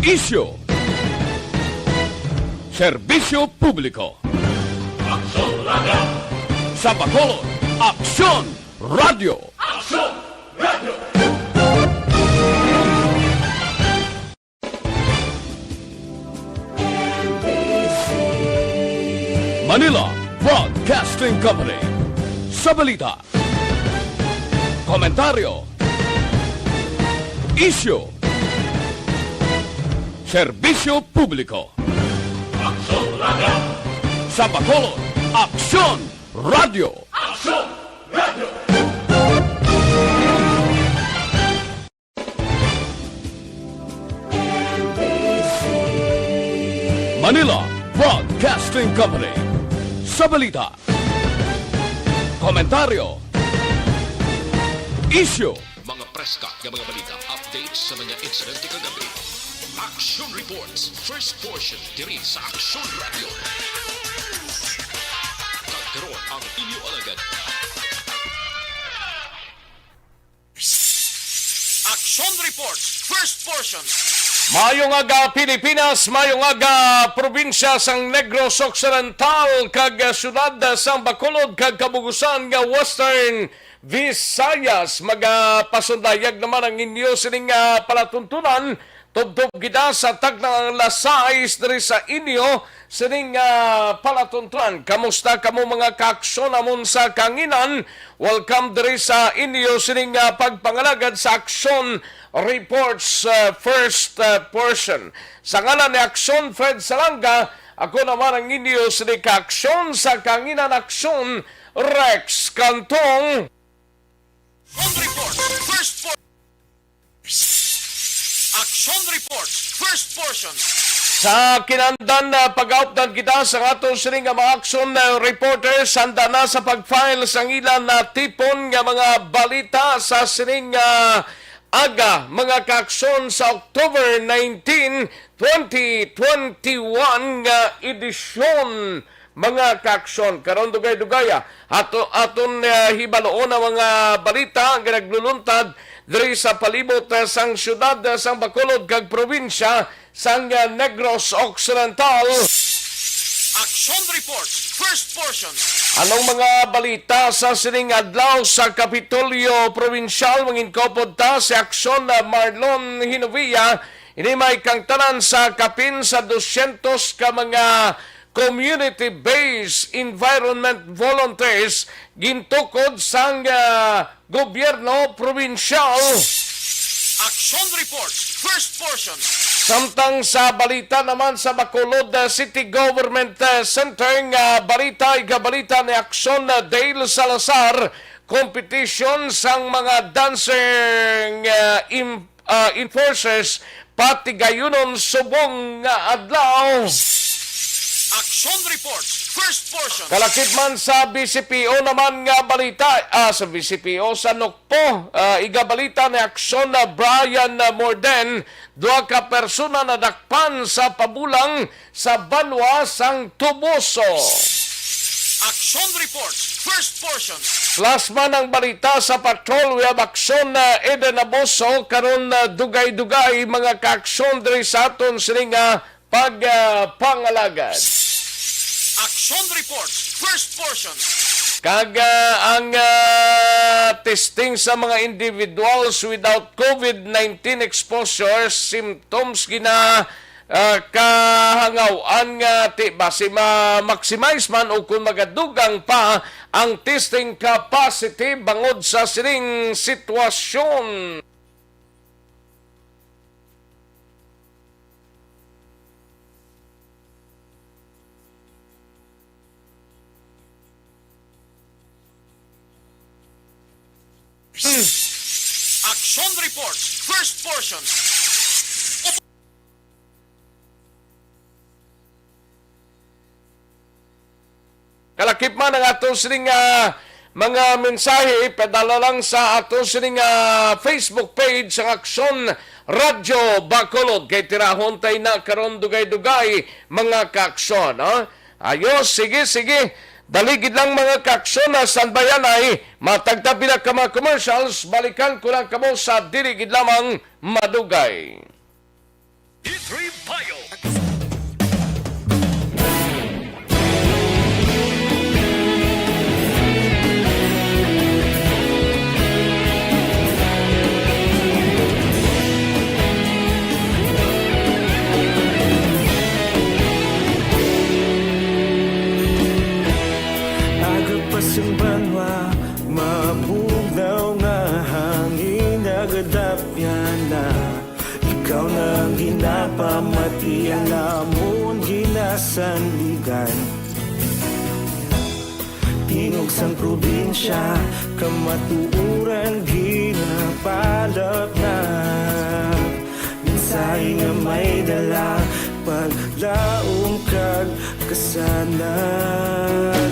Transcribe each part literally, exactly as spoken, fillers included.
Isyu. Serbisyo publiko. Aksyon Radio. Sa Bacolod, Aksyon Radio. Aksyon Radio. Manila Broadcasting Company. Sa balita, komentaryo, isyu, serbisyo publiko. Aksyon Radio. Sa Bacolod, Aksyon Radio. Aksyon Radio. Manila Broadcasting Company. Sa balita, komentaryo, isyu. Mga preska nga mga balita, updates sa mga insidente kagabi. Action Reports, first portion, diri sa Action Radio. Kag karon ang inyo alagad. Action Reports, first portion. Maayong aga, Pilipinas. Maayong aga, probinsya sang Negros Occidental, kag, ah, siyudad, ah, sang Bacolod, kag kabugusan nga Western Visayas. Magapasundayag naman ang inyo sining, ah, palatuntunan. Tubtob kita sa taknang alas sais diri sa inyo sining, ah, palatuntunan. Kamusta kamo, mga kaaksyon namon sa kanginan? Welcome diri sa inyo sining, ah, pagpangalagad sa Aksyon Reports, ah, first, ah, portion. Sa ngalan ni Aksyon Fred Salanga, ako naman ang inyo sini kaaksyon sa kanginan, Aksyon Rex Cantong. On report, first por- Action Report, first portion. Sa kinahanglan, ah, pag-update kita sa aton sining nga mga action, ah, reporters, handa na sa pag-file sang ila natipon nga mga balita sa sining, ah, aga, mga kaaksyon, sa October nineteen, twenty twenty-one nga edisyon. Mga kaaksyon, karon dugay-dugaya, ato, aton, ah, hibaluon ang mga balita nga nagluluntad diri sa palibot, ah, sang siyudad, ah, sang Bacolod kag probinsya sang, ah, Negros Occidental. Action Reports, first portion. Anong mga balita sa sining adlaw sa Kapitolyo Probinsyal? Manginkaupod ta si Aksyon, ah, Marlon Hinovia. Ini may kangtanan sa kapin sa dosyentos ka mga community-based environment volunteers gintukod sang, ah, gobyerno probinsyal. Action Report, first portion. Samtang sa balita naman sa Bacolod, ah, City Government, ah, Center nga balita, igabalita ni Aksyon, ah, Dale Salazar, competition sang mga dancing, ah, im- ah, enforcers, patigayunon subong nga adlaw. Action Report, first portion. Kalakip man sa B C P O naman nga balita, ah, sa B C P O sa Nokpo, ah, igabalita ni Aksyon na Brian, ah, Morden, duha ka persona nadakpan sa pabulang sa banwa sang Toboso. Action Report, first portion. Plus man ang balita sa Patrol, we have action, uh, Eden Abuso, karon, uh, dugay-dugay mga kaaksyon diri sa aton sini nga pag, uh, pangalagad. Action Report, first portion. Kag, uh, ang, uh, testing sa mga individuals without COVID nineteen exposure symptoms gina ah, kahangaw-an nga ti basi ma-maximize man o kung magadugang pa ang testing capacity bangod sa sining sitwasyon. Action Report, first portion. Kalakip man ang ato sining, ah, mga mensahe, padala lang sa ato sining, ah, Facebook page sang Aksyon Radyo Bacolod. Kay tirahon tay na karon dugay-dugay, mga kaaksyon, ha? Ayos, sige, sige. Dali gid lang, mga kaaksyon, na standbyan ay matagta pila ka mga commercials. Balikan ko lang kamo sa dili gid lamang madugay. Hit Revival. Aga pa sing banwa, mabugnaw nga hangin, nagadapyan na. Ikaw na ang ginapamati, ang amon ginasandigan. Tingog sang probinsya, kamatuoran ginapalapnap. Mensahe nga may dala, paglaom kag kasanag.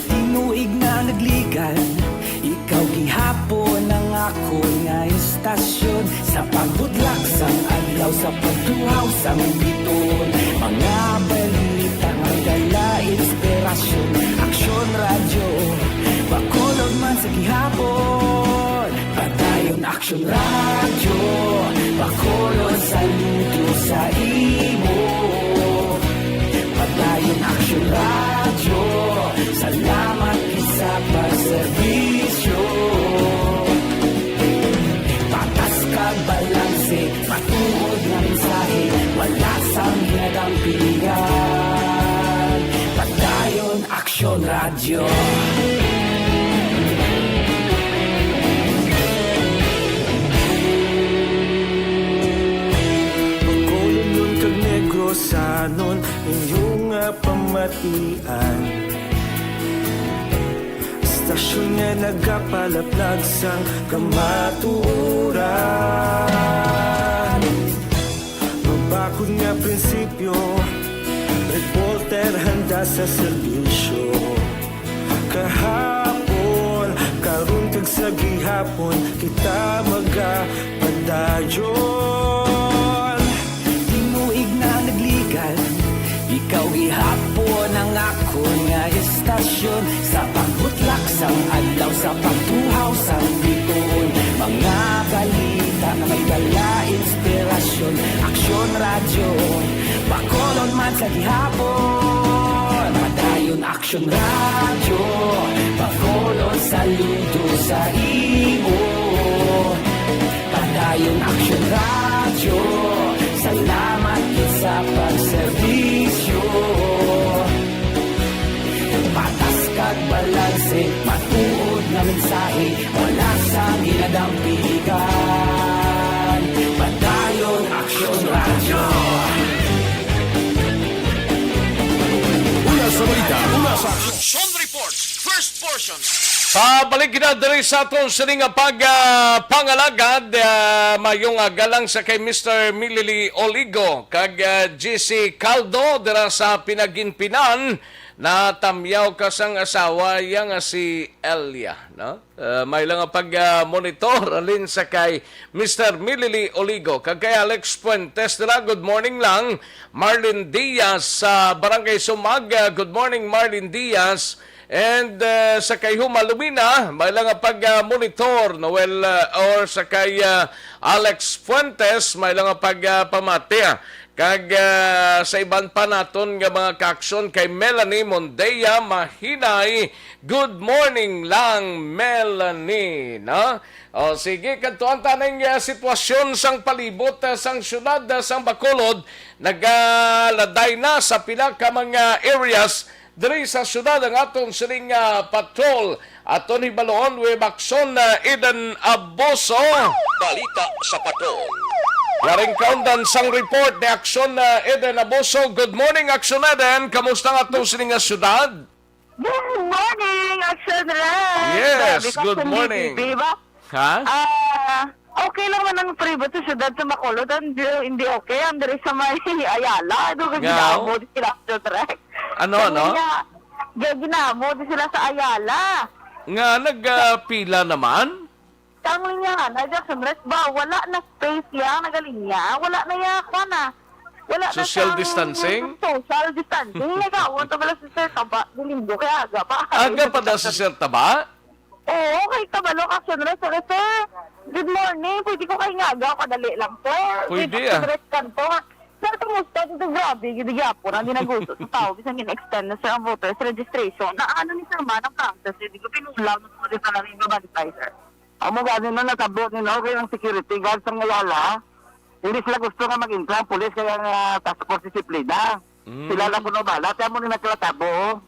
Tinuig na nagligan, ikaw gihapon ang akon nga istasyon. Sa pagbudlak sang adlaw, sa pagtuhaw sang biton, mga balita nga dala inspirasyon. Aksyon Radyo, Bacolod man sa gihapon. Padayon Aksyon Radyo, Bacolod, saludo sa imo. Padayon Aksyon Radyo, salamat gid sa pagserbisyo. Patas kag balanse, matuod nga mensahe, wala sang ginadampigan. Padayon Aksyon Radyo. Bacolodnon kag Negrosanon, inyo nga pamatian. Istasyon nga nagapalaplag sang kamatuoran. Mabakod nga prinsipyo, reporter handa sa serbisyo. Kahapon, karon kag sa gihapon, kita magapadayon. Tinuig na nagligan, ikaw gihapon ang akon nga istasyon. Sa pagbutlak sang adlaw, sa pagtuhaw sang bituon, mga balita nga may dala inspirasyon. Aksyon Radyo, Bacolod man sa gihapon. Padayon Aksyon Radyo, Bacolod, saludo sa imo. Padayon Aksyon Radyo, salamat gid sa pagserbisyo. Patas kag balanse, matuod nga mensahe, wala sang ginadampigan. Padayon Aksyon Radyo. Una sa balita, una sa aksyon. Action Report, first portion. Pabalik kita diri sa aton sini nga pag, ah, pangalagad, ah, mayong, ah, galang sa kay Mister Milili Oligo kag, ah, G C Caldo dira sa Pinaginpinan. Natamyaw ka sang asawa iya nga si Elia, no? Ah, may lang nga pag, ah, monitor alin sa kay Mister Milili Oligo kag kay Alex Fuentes dira. Good morning lang. Marlin Diaz sa Barangay Sumag. Ah, good morning, Marlin Diaz. And, ah, sa kay Huma Lumina, may lang nga pag, ah, monitor, Noel, ah, or sa kay, ah, Alex Fuentes, may lang nga pag, ah, pamati, ah. Kag, ah, sa iban pa naton nga mga kaaksyon kay Melanie Mondea Mahinay. Good morning lang, Melanie, no? O, sige, kadtuan ta ning, ah, sitwasyon sang palibot, ah, sang syudad, ah, sang Bacolod. Nagaladay na sa pila ka mga areas diri sa syudad ang aton sining, ah, patrol. Aton hibaluon with Akson, ah, Eden Abuso. Balita sa Patrol. Yaring kaundan sang report ni Akson, ah, Eden Abuso. Good morning, Akson Eden. Kamusta ang aton sining nga syudad? Good morning, Akson Red. Yes, Sabi ko, good kung morning. Hindi, di ba? Ha? Ah, okay lang man ang palibot sa syudad sa Bacolod. Ang di, hindi okay ang diri sa may Ayala. Ano ka Nga, ginamo oh. Di sila, Akson Red? Ano, Kaya ano? Nga, nga ginamo di sila sa Ayala. Nga nagpila naman? Ang linya na, Jackson Red ba? Wala na space ya, nagalinya. Wala na ya, kuwan na. Wala na Social siyang distancing? Social distancing. Nagawon to pala si Sir Taba. Linggo kaya aga pa. Aga pa daw si Sir Taba? Oo, kay kabalo ka, Jackson Red. Sir, sir, Good morning. Pwede ko kay ngaga o kadali lang, sir? Pwede, Good ah. Direct kanto, ha? Sir, kumusta? Dito, grabe, gid gyapon ang ginagusto sa tao. Bisan gin-extend na, sir, ang voters registration. Na ano ni sir man ang process? Hindi ko pinulaw na po din pala rin babantay, sir. Amo gani na natabo ni, no, kay ang security guard sa Ayala, hindi sila gusto nga mag-intra ang pulis, kaya nga task force disiplina. Mm. Sila lang kuno bala, kaya mo ni nagkatabo, oh.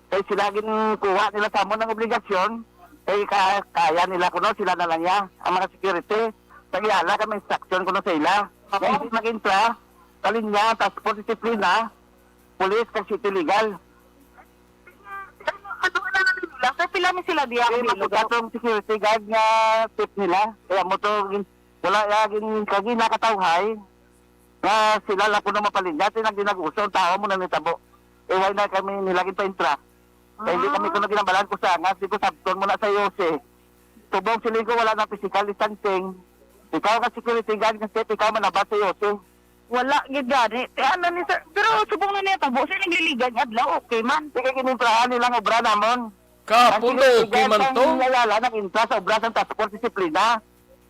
Kay sila ginkuha nila sa amon ang obligasyon, kay ka-, kaya nila kuno, sila na lang niya. Ang mga security, sa Ayala kami instruction kuno sa ila. Kaya hindi mag-intra, sa linya, task force disiplina, pulis, kag city legal. Ano, ano na lang nila? Sir, pila ni sila diya? Kaya ang bilog? Magkatong security guard nga tip nila. Kaya mo to, gin-, wala ya, gin-, kagi nakatawhay. Nga sila lang kuno mapalinya, ti nagdinaguso ang tao mo na nitabo. Eh, why na kami nila ginpaintra? Kaya hindi kami Ah. kuno ginabalaan ko sa angas, di ko sabton mo na sa Yose. Tubong siling ko, wala na physical distancing. Ikaw ka security guard, kasi ikaw manabat sa Yose. Wala, gid gani. Ti ano ni sir? Pero subong na niya tabo, sir, nagliligan nga adlaw, okay man. Di kay ginintrahan nilang obra namon. Kahapon Ang daw, okay man sinusugan to. Sang Ayala, nag-intra sa obra sang task force disiplina.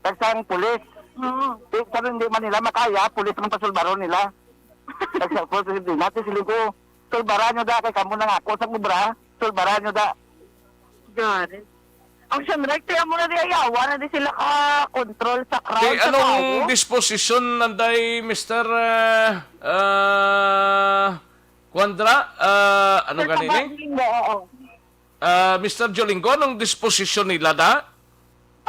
Kag sang pulis. Mm. Di, sa hindi man nila makaya, pulis man pasulbaron nila. Kag sa force disiplina, ti siling ko, sulbaran nyo da, kay kamo nang ako sang obra, sulbaran nyo da. Gani. Ang siyempre, kaya mo na di ayawa na di sila ka-control sa crowd, Kay sa anong tawo. Disposition nanday, Mister, ah, ah, Kuandra? Ah, ano Sir, gani ni? Pabadling mo, oo. Ah, Mister Jolingo, anong disposition nila da?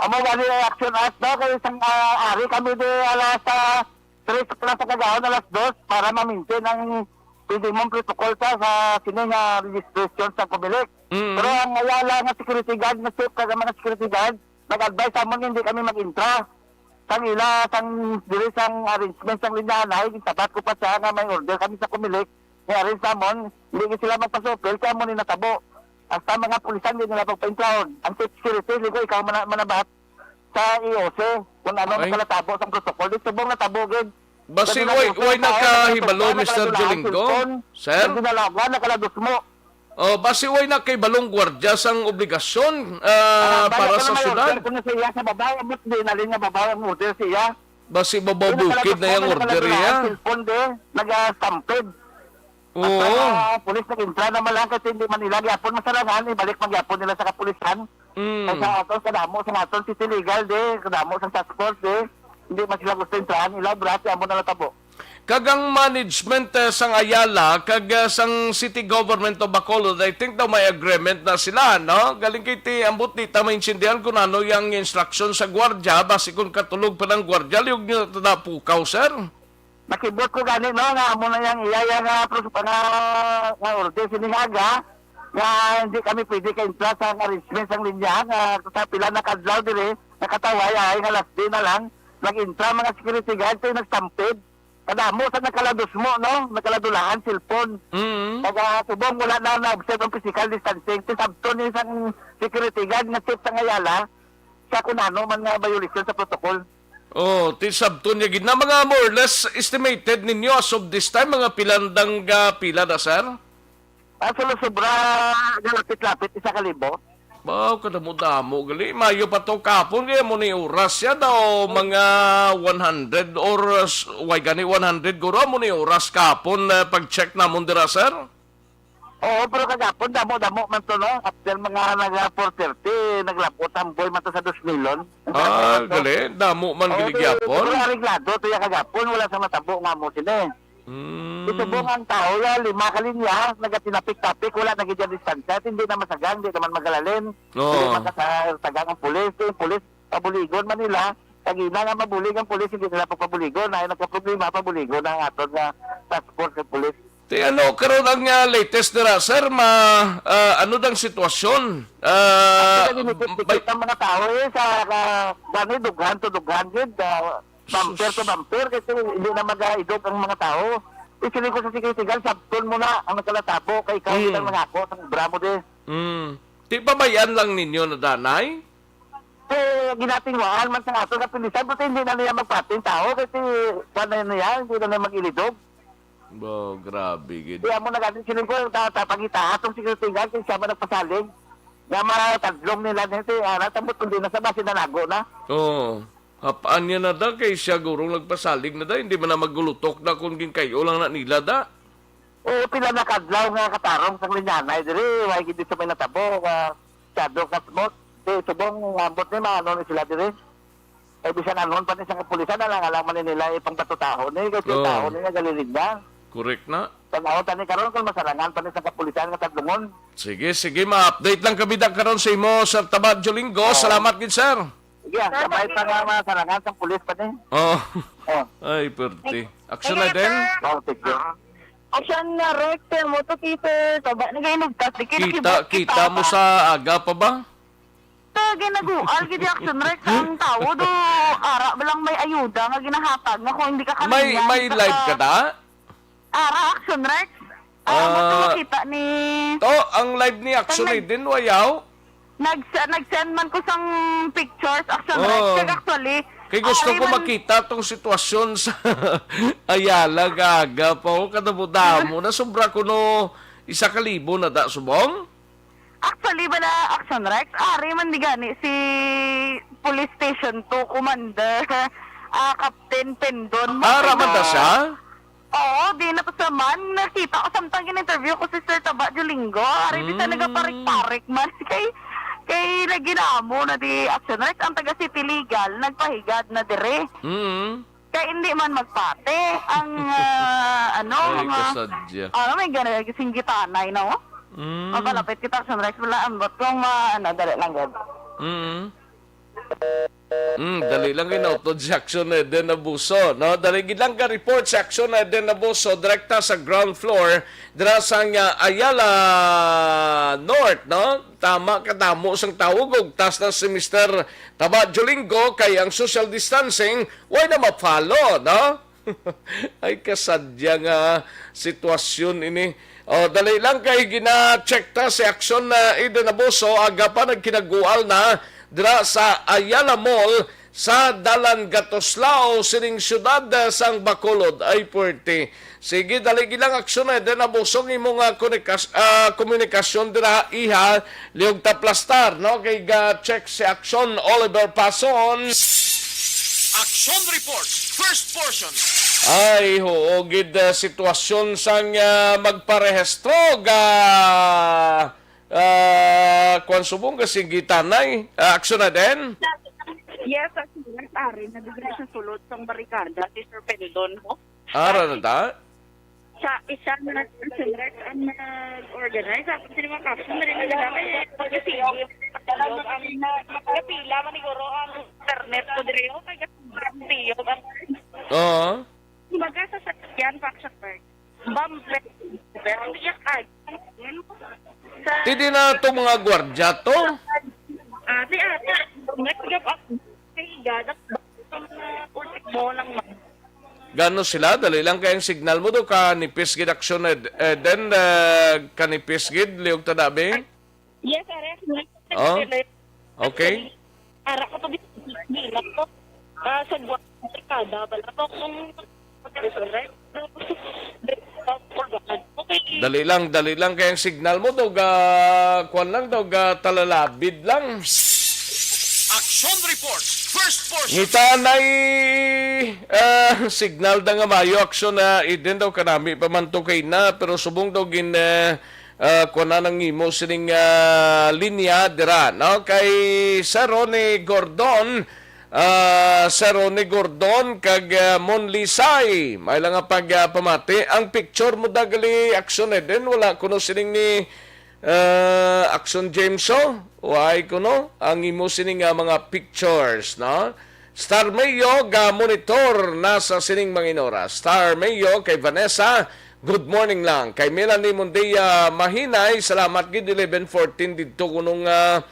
Amo gani ang action act, no? Kay isang, ah, ari kami di alas, ah, tres pa lang sa kagahon, alas dos, para ma-maintain ang pwede mong protocol sa, sa sini nga registration sa Comelec. Mm. Pero ang Ayala nga security guard, nga chief, kag ang mga security guard, nag-advise sa amon nga hindi kami mag-intra. Sang ila, sang diri sang arrangement sang linyahan, ay, gitapat ko pa siya nga may order kami sa Comelec, may arrange namon, hindi gid sila magpasupil, kaya mo ni natabo. Hasta mga pulisan, di nila pagpaintrahon. Ang chief security, ligo, ikaw mana-, manabat sa E O C, kung ano Ay. Ang kalatabo sa protocol. Di subong natabo, gid. Basi Kasi way, nag-uso way ang tao, nakahibalo, nagkatupa, Mister nakaladulahan, Jolingo? Cellphone, Sir? Nagdinalagan, nakaladusmo. Oh, basi way na kay balong gwardya sang obligasyon, ah, Ang para bala sa na may syudad. Order, kung sa iya sa babaw, abot din, alin nga babaw ang order siya. Basi babaw Yun ang bukid na yung talaga order na iya. Cellphone, de, nag-stampede. Oo. At ang, ah, pulis nag-intra naman lang kasi hindi man nila gyapon masarangan, ibalik man gyapon nila sa kapulisan. Mm. Kay sa aton, kadamo sa aton, city legal, de, kadamo sa task force, de, hindi man sila gusto intrahan nila, brati, amo na lang tabo. Kag ang management, eh, sang Ayala kag, eh, sang City Government of Bacolod, I think daw may agreement na sila, no? Galing kay ti ambot di ta maintindihan kung ano yang instruction sa gwardya, basi kung katulog pa ng gwardya, liyog nyo na pukaw, sir. Nakibot ko gani, no, nga amo na yang iya, iya nga pros-, nga, nga order sini nga aga, nga hindi kami pwede ka-intra sa arrangement sang linya, nga sa pila na kadlaw diri, nakataway ay nga last day na lang, nag-intra mga security guard, kay nagstampede. Kadamo sa nakaladusmo, no? Nakaladulahan, cellphone. Mm. Kag, ah, subong wala na na-observe ang physical distancing. Ti sabton ni sang security guard nga chief sang Ayala, sa kung ano man nga violation sa protocol. Oh, ti sabton niya gid na mga more or less estimated ninyo as of this time, mga pila ndang, ah, pila na, sir? Ah, sa sobra, galapit-lapit, isa ka libo. Wow, kadamo-damo gali. Mayo pa to kapon kaya mo ni oras siya daw mga one hundred or, uh, s-, way gani one hundred guro mo ni oras kapon, uh, pag-check namon dira, sir. Oo, pero kagapon damo-damo man to, no? After mga nag four thirty, naglabot ang boy man to sa dos milyon. Ah, gali. Damo man Oo, gali gyapon. Pero areglado to ya kagapon, wala sa matabo nga mo sini. Mm. Isubong ang tao ya, lima ka linya, nagatinapik-tapik, wala na gid ang distansya, hindi na masagang, hindi naman magalalim. Oo. Hindi makasatagang ang pulis, yung pulis, pabuligon man nila. Kagina nga mabulig ang pulis, hindi nila pagpabuligon. Ay, nagkaproblema, pabuligon ang aton nga task force ng pulis. Ti ano karon ang, ah, latest dira, sir? Ma, ah, ano dang sitwasyon? Ah, Actually, nipit-dikit bay- ang mga tao, eh, sa, ah, gani, dughan to dughan, gid, ah, bumper to Sus. Bumper, kasi hindi na mag-aidog ang mga tao. Isili ko sa security guard, sabton mo na ang nagkalatabo, kay ikaw Mm. din ang nangako sa obra mo, de. Mm. Ti pabayan lang ninyo na danay? Eh, ginatingwaan man sa ato nga pilisan, buti hindi na niya magpating tao kasi kuwan na niya, hindi na niya mag-ilidog. Bo, grabe gid. Kaya mo nagani siling ko, ta-, ta-, pangitaas ang security guard, kaya siya man nagpasalig. Nga matadlong nila ni ti ara, tambot kundi na sa basi nalago na. Oo. Hapaan niya na da, kay siya gurong nagpasalig na da, hindi man na magulutok na kung ginkay-o lang na nila da. Oo, pila na kadlaw nga katarong sang linyanay diri, way gid sa may natabo, nga siyado ka smot. Di, subong, ambot ni, maano ni sila diri. Kay bisan anon pa ni sang kapulisan, alang-alang man ni nila ipangbatutahon ni, kay Oo. Taho ni nga galilinya. Correct na. Tan-aw tani karon kung masarangan pa ni sang kapulisan nga tadlungon. Sige, sige, ma-update lang kami da karon sa imo, Sir Taba Jolingo. Oo. Salamat gid, sir. Sige, ah, Sir, gamay pa nga masarangan sang pulis pa ni. Oh. Oh. Ay, perte. Action na din. Oh, thank you. Action na, Rex, mo to, Peter. Taba, nagainugtas. Di kita, kita mo sa aga pa ba? Ta ginagual gid yung Action Rex ang tawo do ara ba lang may ayuda nga ginahatag nga kung hindi ka May, kalinyan, may hindi ka live ka ka- da? Ara, Action Rex. Ah, mo Ah, makita ni to, ang live ni Action Ang live. Eden, wayaw? Nag nag-send man ko sang pictures, Action Rex. Oh. Kag actually, Kay gusto ari ko man makita tong sitwasyon sa Ayala, gaga pa, oh, kadamo-damo na, sobra kuno isa ka libo na da, subong? Actually, bala, Action Rex, ari man di gani si Police Station two Commander, ah, Captain Pendon. Ara man ta siya? Oo, di na pa sa man. Nakita ko samtang in-interview ko si Sir Taba Jolingo. Ari di sa Mm. nagaparik-parik man. Kay, kay naginamo na di Action Rex. Ang taga City Legal, nagpahigad na dire. Mm. Kay hindi man magpate ang, ah, ano, Ay, mga, kasadya. Ano, may gana-, singgitanay, no? Mm. Mapalapit kita, Action Rex. Wala, ambot kung ma-, ano, dali lang, gab. Mm. Mm, dali lang ginautod si Action Eden Abuso, no? Dali gid lang ka report si Action Eden Abuso direkta sa ground floor dira sa nga Ayala North, no? Tama, kadamo sang tawo, gugtas na si Mister Taba Jolingo kay ang social distancing way na ma-follow, no? Ay, kasadya nga sitwasyon ini. Oh, dali lang kay gina-check ta si Action na Eden Abuso, aga pa nagkinagual na dira sa Ayala Mall sa Dalan Gatuslao sining siyudad, eh, sang Bacolod. Ay, puwerte. Sige, dali gilang Action Eden Abuso ang imong, ah, konekas-, ah, komunikasyon dira, iha. Liog ta plastar, no? Kay ga-check si Action Oliver Pason. Action Report, first portion. Ay, oo, gid, ah, sitwasyon sang, ah, magparehistro ga, ah, kwan subong ga singgitanay. Ah, Action Eden? Yes, Action Rex, ari na diri sa sulod sang barikada si Sir Pendon, no? Ara na ta? Sa isa na Action Rex ang nag-organize. Ako sila mga caption na rin nila. Kaya pag-isip, ang kapila man siguro ang internet ko diri, oh, kaya sobrang tiyo. Oo. Kumbaga sa sakyan pa, Action Rex. Bumper. Pero hindi yan kaya. Sa Hindi na to mga gwardya to. Ate, ate. Next gap ako. Kaya gadak. Ultimo lang, ma'am. Gano sila? Dali lang kay ang signal mo do kanipis gid Action Ed-, Eden, eh, kanipis gid, liog ta dabi? Yes, are. Oh? Okay. Ara ko to di, di lang to. Ah, sa buwan, kada bala to kung Dali lang, dali lang kay ang signal mo do ga, kwan lang do ga talalabid lang. Action Report, first portion. Ngita na, ah, signal da nga mayo, Action Eden daw, kanami pa man to kay na, pero subong daw gin, ah, ah, kuan na nang imo sining, ah, linya dira, no? Kay Sir Ronnie Gordon, ah, Sir Ronnie Gordon kag, ah, Mon Lisay, may lang nga pag, ah, pamati. Ang picture mo dagali, Action Eden, wala kuno sining ni, ah, Action James, oh. Why kuno ang imo sini nga mga pictures, no? Star Mayo ga monitor na sa sining mga inora. Star Mayo kay Vanessa, good morning lang. Kay Melanie Mundia Mahinay, salamat gid, eleven fourteen didto kuno nga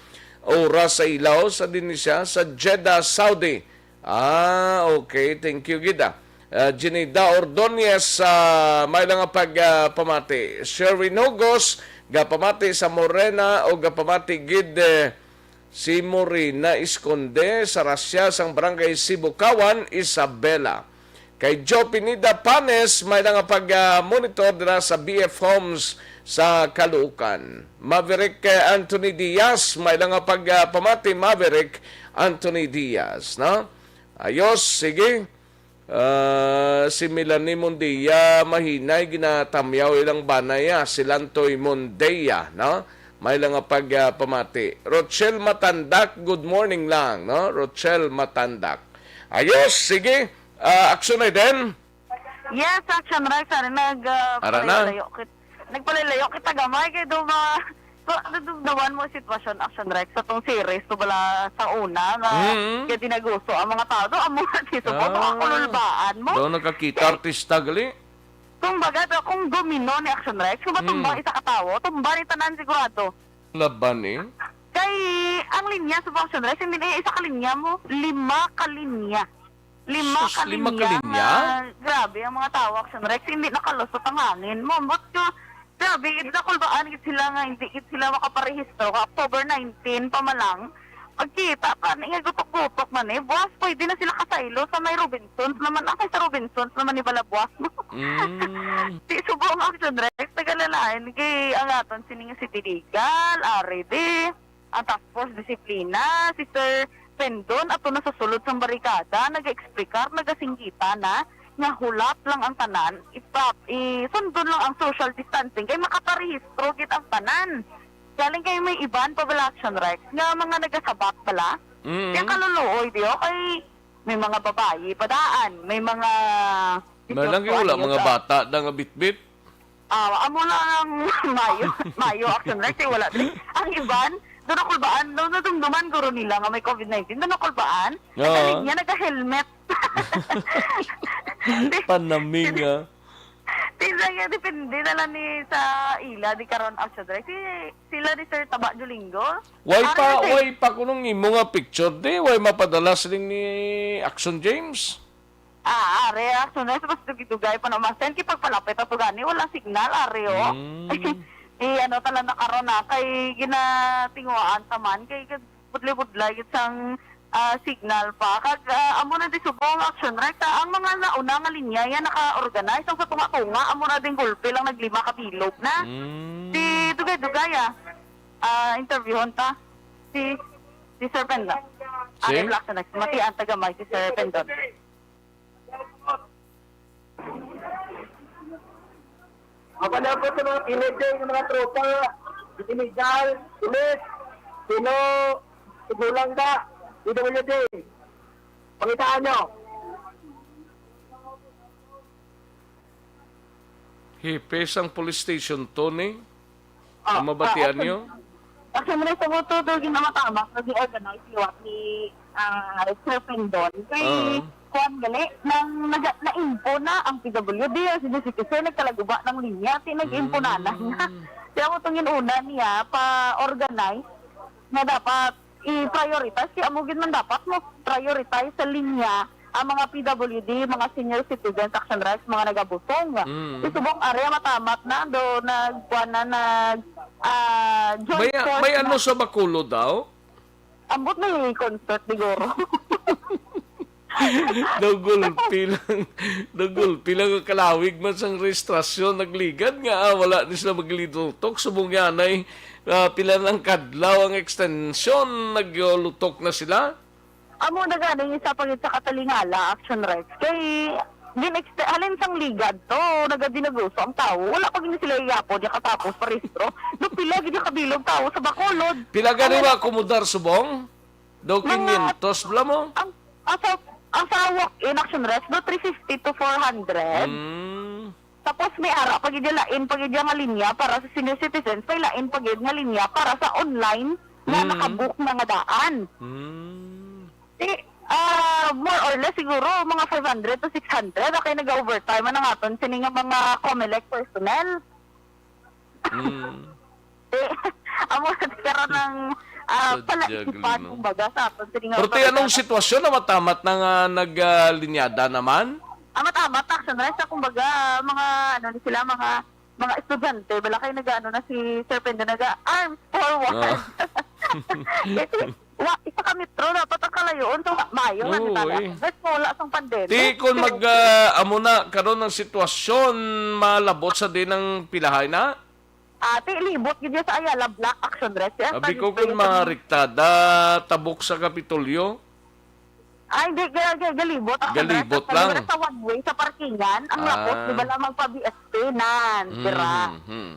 oras sa ilaw, sa din siya sa Jeddah, Saudi. Ah, okay. Thank you gid, ah. Ah, Jinida Ordonez, ah, may lang nga pag, ah, pamati. Sherwin Hugos, gapamati sa Morena o gapamati gid, eh, si Morena Esconde sa Rasya sang Barangay Sibukawan, Isabela. Kay Joe Pineda Panes, may nga pag-monitor dira sa B F Homes sa Caloocan. Maverick, eh, Anthony Diaz, may nga pagpamati, Maverick Anthony Diaz, no? Ayos, sige. Ah, si Melanie Mundia, mahinay ginatamyaw ilang banay, ah, si Lantoy Mundia, no? May nga pagpamati. Rochelle Matandak, good morning lang, no? Rochelle Matandak. Ayos, sige. Ah, action na din. Yes, Action Rex, ari nag, ah, Ara na. Palayo-layo kit-, nagpalayo-layo kita gamay kay do ma-, so, ano do naman mo sitwasyon, Action Rex, sa tong series to bala sa una nga Mm. kaya dinaguso ang mga tao do, amo na dito po, Ah. makakululbaan mo. Daw nakakita Kay, artista gali. Kung baga, daw, kung domino ni Action Rex, kung matumba Mm. isa ka tawo, tumba ni tanan sigurado. Laban eh. Kay, ang linya sa Action Rex, hindi na isa ka linya mo, lima ka linya. Lima Sus, ka lima ka linya linya? Nga, grabe, ang mga tao, Action Rex, hindi nakalusot ang hangin mo. But, uh, grabe, gid nakulbaan gid sila nga hindi gid sila makaparehistro ka October nineteen pa man lang. Pagkita pa, ni nga gutok-gutok man eh. Buwas, pwede na sila kasaylo sa may Robinsons naman. Ang kay sa Robinsons naman ni bala buwas mo. Mm. Di subo ang Action Rex, tagalalain. Kay ang aton sining City Legal, R D, ang Task Force Disiplina, si Sir Pendon, ato na sa sulod sang barikada, nag-explicar, nagasinggita na, nga hulat lang ang tanan, ipap-, isundon lang ang social distancing, kay makaparehistro gid ang tanan. Galing kay may iban pa bala, Action Rex, nga mga nagasabat bala. Mm. Kaya kaluluoy, di, oh, kay may mga babayi, padaan, may mga May lang, wala, mga bata na nga bitbit. Ah, amo na ang mayo, mayo, Action Rex, eh, wala din. Ang iban, doon ako baan, doon nadumduman guro nila nga may covid nineteen, doon ako baan, Oo. Nagaling niya, nag-helmet. Panaming, ah. Tinsa nga, depende na lang ni sa ila, di karon, Action Rex. Si, sila ni Sir Taba Julingo. Why Ano pa, na, sir? Why pa kunong imo nga picture, di? Why mapadala siling ni Action James? Ah, are, ah, sunod sa mas dugay-dugay pa naman. Sen, kipagpalapit ato gani, wala signal, are, oh. Mm. Eh, ano, tala na karon na, kay ginatinguhaan ta man, kay budlay-budlay gid sang, ah, signal pa. Kag, ah, amo na di subong Action Rex, ah, ang mga nauna nga linya, yan, naka-organize. Ang sa tunga-tunga, amo na din gulpi lang naglima ka bilog na. Mm. Si Dugay-Dugay, ah, ah, interviewon ta. Si, si Sir Pendon. Si? Are, relax na, matian taga may si Sir Pendon. Mapanapot sa mga pinete ng mga tropa, illegal, pulis, sino, sigulang ka, P W D. Pangitaan nyo. Hepe sang police station, Tony. Ah, Ang mabatian ah, niyo? Actually, sa buto do, ginamatamak na gi-organize liwat ni, ah, Sir Pendon. Kay, Ah. kuwan gali, nang naga-, na-info na ang P W D, ang senior citizen, nagkalaguba ng linya, ti nag-info na na. Mm. Kaya mo itong inuna niya, pa-organize na dapat i-prioritize. Kaya mo gid man dapat mo prioritize sa linya ang mga P W D, mga senior citizens, Action Rex, mga nagabusong. Mm. Sa subong area, matamat na, do, nagkuha na, nag, ah, joint May, force may na. Ano sa Bacolod daw? Ambot may concert, siguro. Nagulpi lang, nagulpi lang ang kalawig man sang rehistrasyon, nagligad nga, ah, wala ni sila maglinutok. Subong nga anay, ah, pila nang kadlaw ang extension, naglutok na sila. Amo na gani ang isa pa gid sa katalingala, Action Rex. Kay, din exte-, halin sang ligad to, nagadinaguso ang tawo. Wala pa gid sila iyapon, ya katapos parehistro. Do pila gid yung kabilog tawo sa Bacolod. Pila gani Ang ba akomodar subong? Daw Mga kinyentos bala mo? Ang, ang sa, ang sa walk-in, Action Rex, do three fifty to four hundred. Mm. Tapos may ara pa gid lain pa gid nga linya para sa senior citizens, may lain pa gid nga linya para sa online na Mm. nakabook na nga daan. Mm. Di, ah, more or less siguro mga five hundred to six hundred ang kay nag-overtime ang aton sini nga mga Comelec personnel. Mm. Eh, amo na karon ang, ah, Sadya palaisipan, gali, no? Kumbaga, sa aton, sige nga, Pero ti, anong sitwasyon na matamat na nga naglinyada naman? Ah, matamat, actually, sa, kumbaga, mga, ano ni sila, mga, mga estudyante, bala kay nag-ano na si Sir Pendo, nag-arms forward. Ah. Kasi, wa, isa ka metro, dapat ang kalayoon. So, maayo nga Oo, nila. Eh. Best mo, wala sang pandemic. Ti, kung mag, ah, amo na, karon ang sitwasyon, malabot sa din ang pilahay na? Ah, ti, libot gid sa Ayala Block, Action Rest. Yes, abi ko kung mariktada, tabok sa Kapitolyo. Ay, hindi, ga-, ga-, galibot. Action Rest. Galibot lang. Sa one way, sa parkingan, ang labot, ah, di ba lang magpa-B S P nan, dira. Mhm, mhm.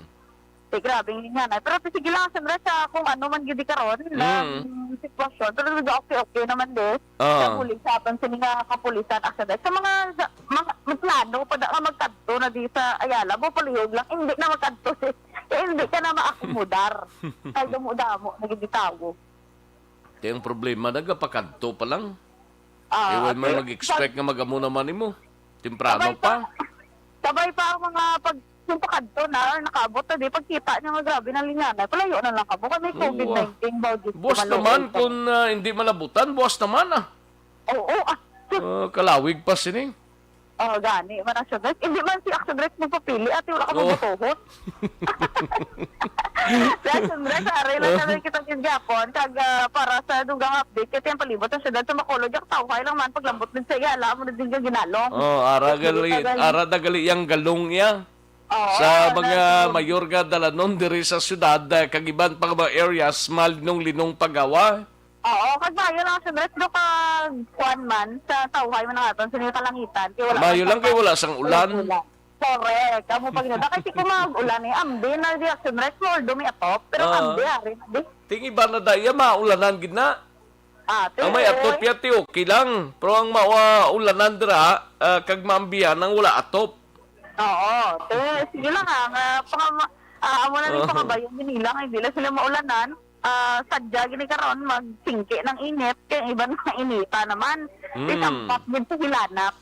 Ti, grabe nga na. Pero ti, sige lang, siyempre, sa kung ano man gid karon, mm, ang sitwasyon. Pero medyo okay-okay naman, di. Ah. Sa bulig sa aton, sini nga kapulisan, actually. Sa mga, sa, mga, may plano pa da nga magkadto na di sa Ayala, mo palihog lang, hindi na magkadto, eh. Kaya hindi ka na maakomodar. Kaya damo-damo, nagiging tawo. Ti, ang problema, nagapakadto pa lang. Ah, eh, wala man okay. Mag-expect nga mag-amo naman nimo. Temprano pa. Sabay pa. Sabay pa ang mga pag-, yung pakadto na, nakaabot na, di, pagkita niya nga grabe na linyana. Palayo na lang kamo. Kami COVID nineteen, baw, Diyos ko, buwas naman maluoy pa. Kung, ah, hindi malabutan, buwas naman, ah. Oo, ah. Ah, kalawig pa sini. Oh, gani man ang Action Rest. Hindi man si Action Rest magpapili, ate, wala ka mabutuhon. Si Action Rest, ari lang naman kita gid gyapon. Kag, ah, para sa dugang update, kay ang palibot sa syudad sa Bacolod, yak tawhay lang man, paglambot din sa iya, alam mo na din yung ginalong. Oh, ara gali, ara dagali yang galong iya. Oo, sa mga mayor nga dalanon diri sa syudad, ah, kag iban pa nga mga areas, malinong-linong pagawa. Oo, kag maayo lang, siyempre, pero kag kuwan man, sa tawhay man ang aton, sa mga kalangitan, kay wala man lang kay wala sang ulan. Correct. Amo pa gid. Kasi kung mag-ulan, eh, ambi na di action rest mo, although may atop, pero ah, ambi, ari na di. Ting iba na daya, maulanan gid na. Ah, ang may atop ya, ti, okay lang. Pero ang maulanan dira, ah, kag maambihan ang wala atop. Oo. Te, sige lang, ha, nga, paka-, ah, amo na ni, oo, pakabayon din nila, nga hindi lang sila maulanan. Ah, sadya gini karon magsingki ng init, kay iban mga inita naman. Mm. Isampat gid sa hilanap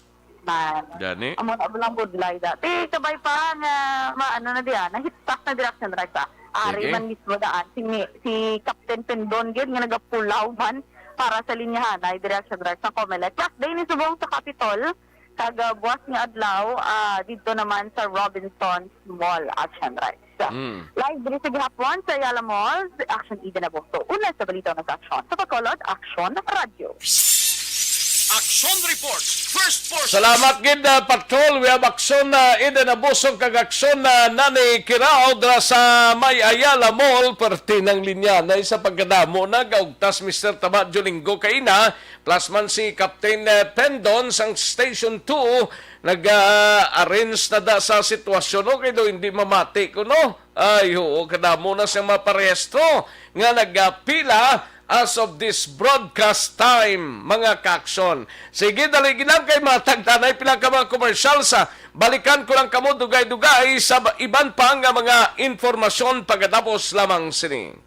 man. Gani? Amo na lang budlay da. Ti, kabay pa nga, ma-, ano na diyan, nahitak na direksyon, Rex, ah. Ari man mismo daan, si, si Captain Pendon gid nga nagapulaw man para sa linyahanay direksyon, Rex, sa Comelec. Last day ni subong sa Capitol, kag, ah, buwas nga adlaw, ah, didto naman sa Robinsons Mall, Action Rice. Mm. Live diri sa gihapon sa Ayala Mall, Action Eden Abuso. Una sa balita na sa Action. Sa Bacolod, Action Radyo. Action Report, first portion. Salamat gid, ah, Patrol. We have Action, ah, Eden Abuso kag Action, ah, Nani Kiraod ra sa may Ayala Mall. Perti ng linya na sa pagkadamo na gaugtas, Mister Tama Jolingo kaina. Plus man si Captain, eh, Pendon sang Station two, nag-arrange na da sa sitwasyon. Okay daw, hindi mamati ko, no? Ay, oo, kadamo na siyang maparehistro nga nagapila as of this broadcast time, mga ka-action. Sige, dali gilang kay matagtanay pila ka mga commercial sa balikan ko lang kamo dugay-dugay sa ba-, iban pa nga mga informasyon pagkatapos lamang sini.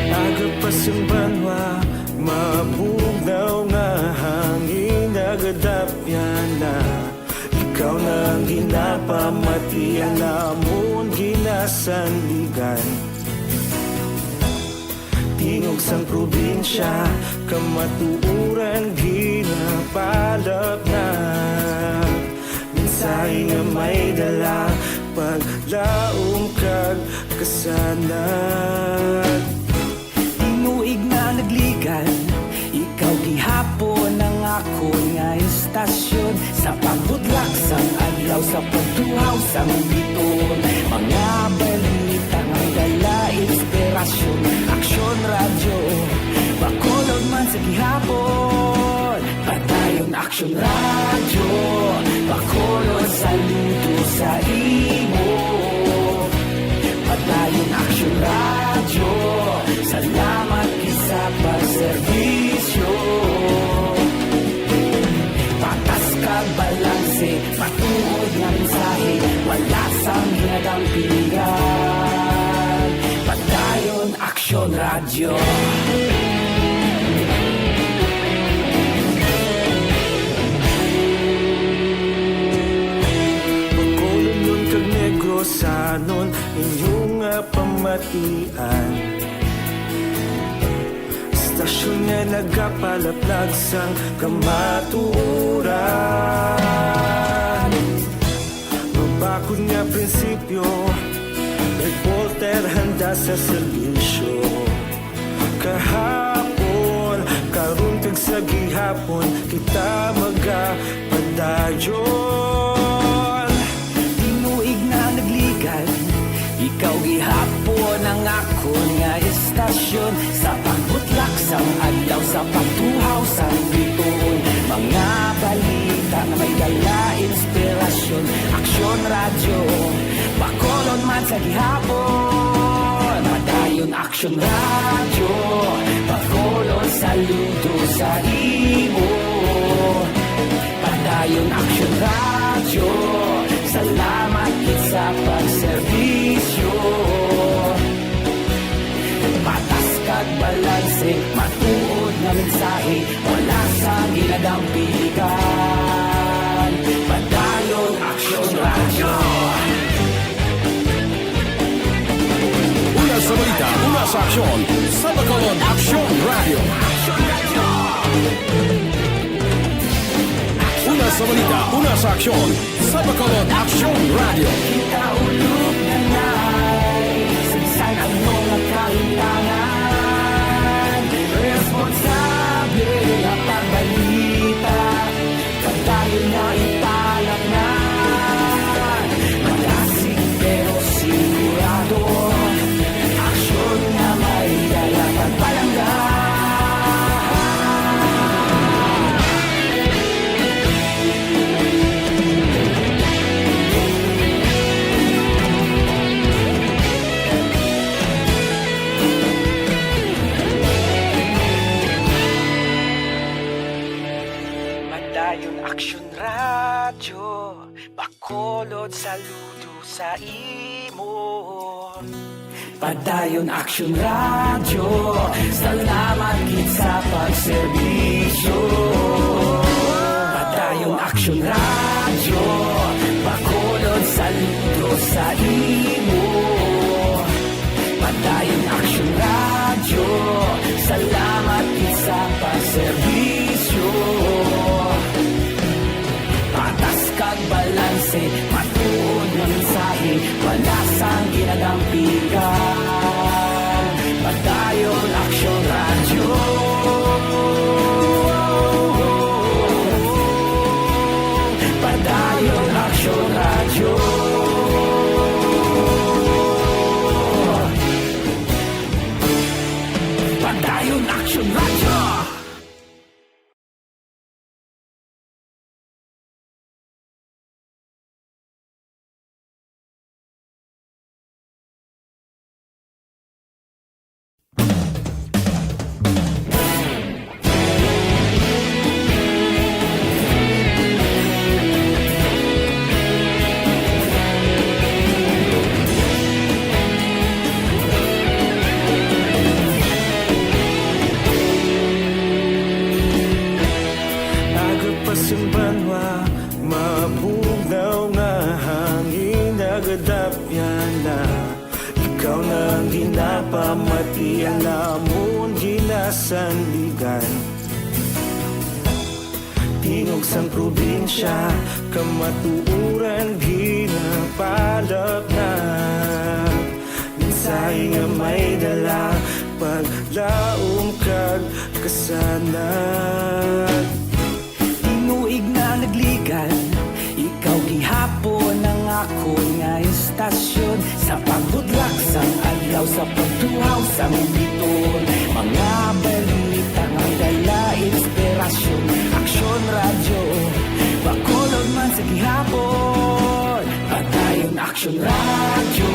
Aga pa sing banwa, mabugnaw nga hangin, nagadapyan na. Ikaw na ang ginapamati, ang amon ginasandigan. Tingog sang probinsya, kamatuoran ginapalapnag. Mensahe nga may dala, paglaom kag kasanag. Tinuig na nagligan, ikaw gihapon ang akon nga istasyon. Sa pagbudlak sang adlaw, sa pagtuhaw sang biton, mga balita nga dala inspirasyon. Aksyon Radyo, Bacolod man sa gihapon. Padayon Aksyon Radyo, Bacolod, saludo sa imo. Padayon Aksyon Radyo, salamat gid sa pagserbisyo. Patas kag balanse, matuod nga mensahe, wala sang hinadampingan. Padayon Aksyon Radyo. Bacolodnon kag Negrosanon, inyo nga pam- Tian. Istasyon nga nagapalaplag sang kamatuoran. Mabakod nga prinsipyo, reporter handa sa serbisyo. Kahapon, karon, kag sa gihapon, kita magapadayon. Tinuig na nagligan, ikaw gihapon ang akon nga istasyon. Sa pagbutlak sang adlaw, sa pagtuhaw sang bituon, mga balita nga may dala inspirasyon. Aksyon Radyo, Bacolod man sa gihapon. Padayon Aksyon Radyo, Bacolod, saludo sa imo. Padayon Aksyon Radyo, salamat gid sa pagserbisyo. Patas kag balanse, matuod nga mensahe, wala sang ginadampigan. Padayon Aksyon Radyo. Una sa balita, una sa aksyon, sa Bacolod Aksyon Radyo. Una sa balita, una sa aksyon, sa Bacolod Aksyon Radyo. Kita ulog na nay, sa bisan ano nga kahimtangan, responsable nga pagbalita. Padayon nga ipalaknad, malasig pero sigurado. Aksyon nga may dala pagpalangga. Padayon Aksyon Radyo, Bacolod, saludo sa imo. Padayon Aksyon Radyo, salamat gid sa pagserbisyo. Padayon Aksyon Radyo, Bacolod, saludo sa imo. Padayon Aksyon Radyo, salamat gid sa pagserbisyo. Patas kag balanse, matuod nga mensahe, wala sang ginadampigan. Padayon Aksyon Radyo. Padayon Aksyon Radyo. Padayon Aksyon Radyo. Aga pa sing banwa, mabugnaw nga hangin nagadapyan na. Ikaw na ang ginapamati, ang amon ginasandigan. Tingog sang probinsya, kamatuoran ginapalaknad. Mensahe nga may dala, paglaom kag kasanag. Tinuig na nagligan, ikaw gihapon ang akon nga istasyon. Sa pagbudlak sang adlaw, sa pagtuhaw sang bituon, mga balita nga dala inspirasyon. Aksyon Radyo, Bacolod man sa gihapon. Padayon Aksyon Radyo,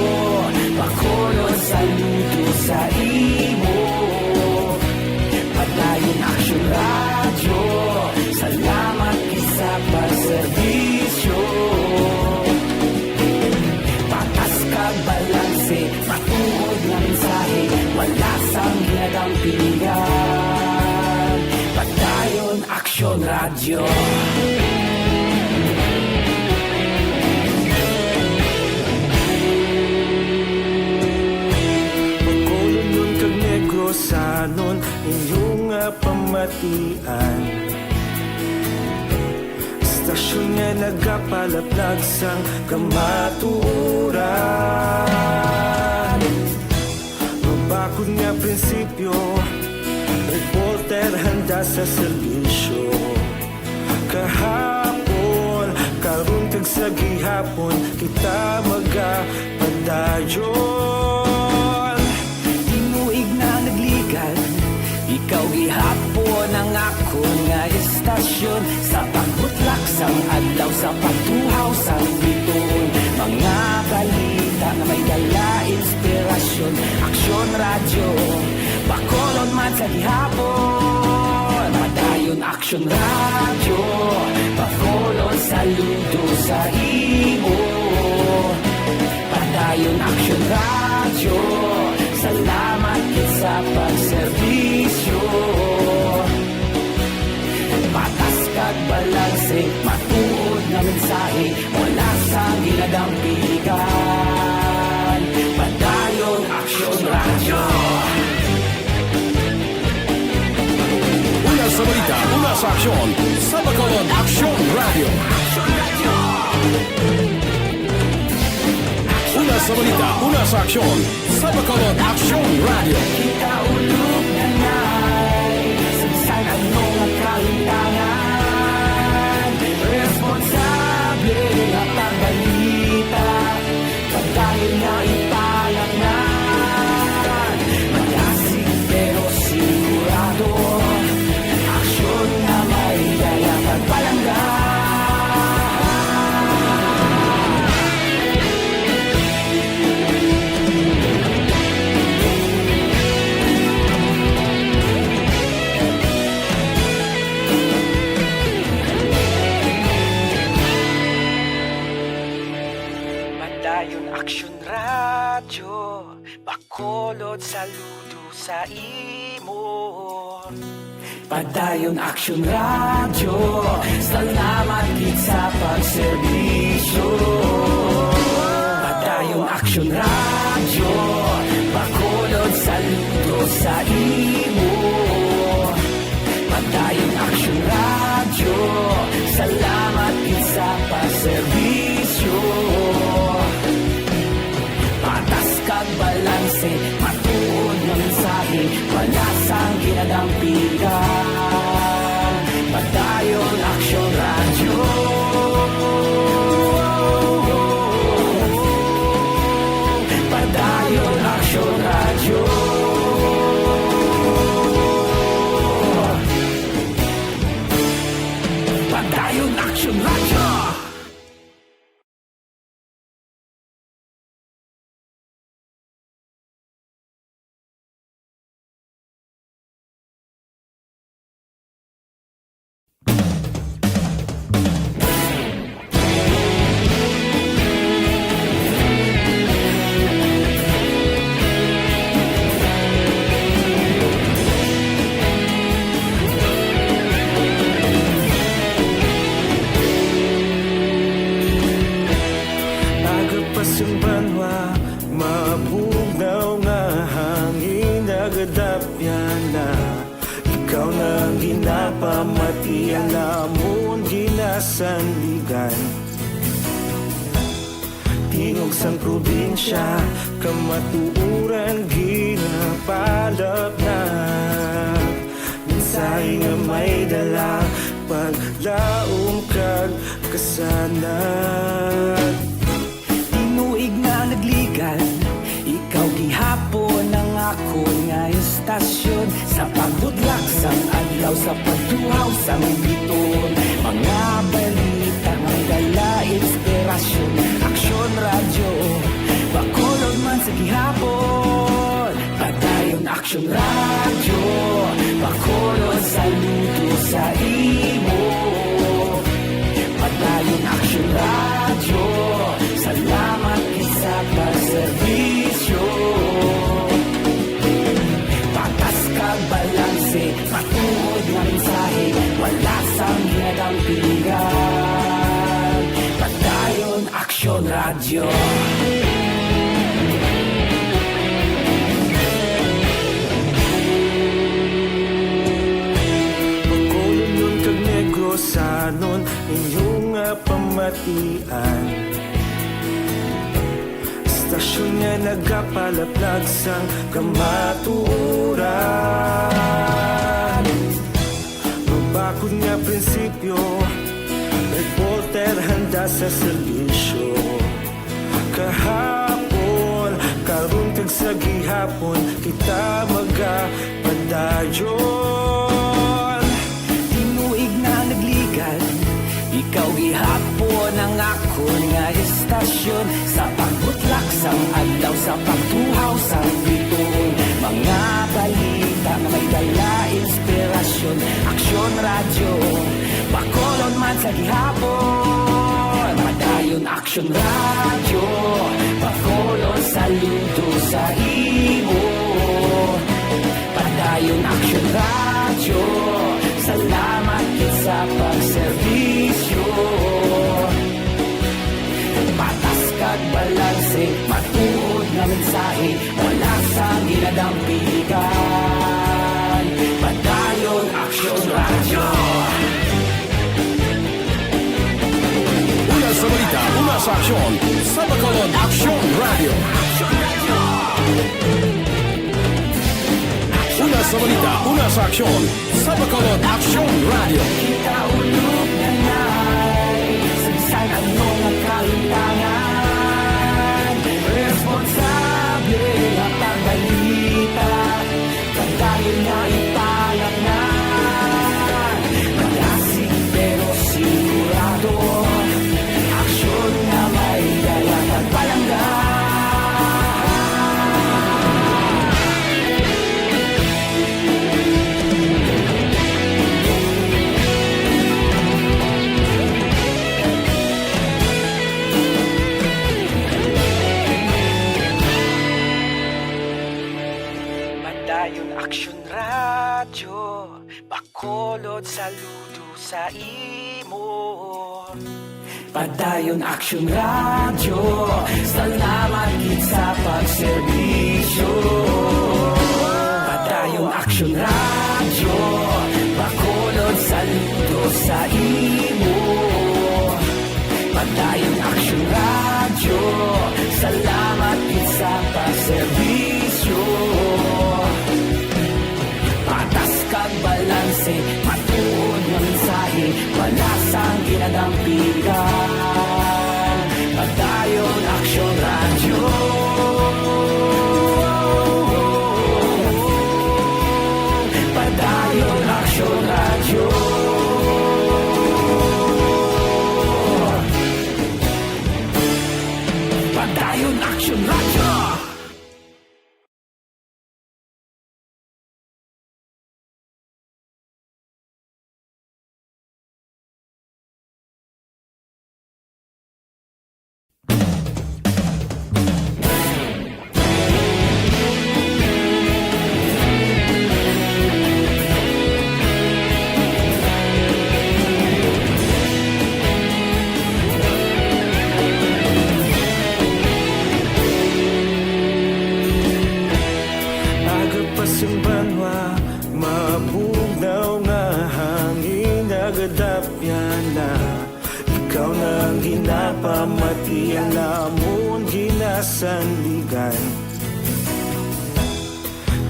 Bacolod, saludo sa imo. Padayon Aksyon Radyo, salamat gid sa pagserbisyo. Patas kag balanse, matuod nga mensahe, wala sang ginadampigan. Padayon Aksyon Radyo. pamatian. Istasyon nga nagapalaplag sang kamatuoran. Mabakod nga prinsipyo, reporter handa sa serbisyo. Kahapon, karon kag sa gihapon, kita magapadayon. Tinuig na nagligal, ikaw gihapon ang akon nga istasyon. Sa pagbutlak sang adlaw, sa pagtuhaw sang bituon, mga balita nga may dala inspirasyon. Aksyon Radyo, Bacolod man sa gihapon. Padayon Aksyon Radyo, Bacolod, saludo sa imo. Padayon Aksyon Radyo, salamat gid sa pagserbisyo. Patas kag balanse, matuod nga mensahe, wala sang ginadampigan. Padayon Aksyon Radyo. Una sa balita, una sa aksyon, sa Bacolod, Aksyon Radyo. Una sa balita, una sa aksyon, sa Bacolod, Aksyon Radyo. Kita ulog na nay, sa bisan ano nga kalimtangan, responsable nga pagbalita. Padayon nga ipalangnan, magasig pero sigurado, aksyon nga may dala kag palangga. Padayon Aksyon Radyo, Bacolod, saludo sa imo. Padayon Aksyon Radyo, salamat gid sa pagserbisyo. Padayon Aksyon Radyo, Bacolod, saludo sa imo. Padayon Aksyon Radyo, salamat gid sa pagserbisyo. Patas kag balanse, matuod nga mensahe, wala sang ginadampigan. Padayon Aksyon Radyo. Padayon Aksyon Radyo. Padayon Aksyon Radyo. Aga pa sang banwa, mabugnaw nga hangin nagadapyan na. Ikaw na ang ginapamatian, amon ginasandigan. Tingog sang probinsya, kamatuoran ginapalaplag. Mensahe nga may dala, paglaom kag kasanag. Tinuig nga nagligal, ikaw gihapon ang akon nga istasyon. Sa pagbutlak sang adlaw, sa pagtuhaw sang bituon, mga balita nga may dala inspirasyon. Aksyon Radyo, Bacolod man sa gihapon. Padayon Aksyon Radyo, Bacolod, saludo sa imo. Padayon Aksyon Radyo, salamat gid sa pagserbisyo. Patas kag balanse, matuod nga mensahe, wala sang ginadampigan. Padayon Aksyon Radyo. Anon inyo nga pamatian, istasyon nga nagapalaplag sang kamatuoran. Mabakod nga prinsipyo, reporter handa sa serbisyo. Kahapon, karon kag sa gihapon, kita magapadayon. Tinuig na nagligad, ikaw gihapon ang akon nga istasyon. Sa pagbutlak sang adlaw, sa pagtuhaw sang bituon, mga balita nga may dala inspirasyon. Aksyon Radyo, Bacolod man sa gihapon. Padayon Aksyon Radyo, Bacolod, saludo sa imo. Padayon Aksyon Radyo, salamat gid sa pagserbisyo. Patas kag balanse, matuod nga mensahe, wala sang ginadampigan. Padayon Aksyon Radyo. Una sa balita, una sa aksyon, sa Bacolod Aksyon Radyo. Una sa balita, una sa aksyon, sa Bacolod Aksyon Radyo. Kita ulog na nai, sa bisan ano nga kalimtangan, responsable nga pagbalita. Padayon nga ipalaknag, malasig pero sigurado. Aksyon nga may dala kag palangga. Padayon Aksyon Radyo, Bacolod, saludo sa imo. Padayon Aksyon Radyo, salamat gid sa pagserbisyo. Padayon Aksyon Radyo, Bacolod, saludo sa imo. Padayon Aksyon Radyo, salamat gid sa pagserbisyo. Patas kag balanse, matuod nga mensahe, wala sang ginadampigan. Padayon Aksyon Radyo. Padayon Aksyon Radyo. Padayon Aksyon Radyo. Aga pa sing banwa, mabugnaw nga hangin nagadapyan na. Ikaw na ang ginapamati, ang amon ginasandigan.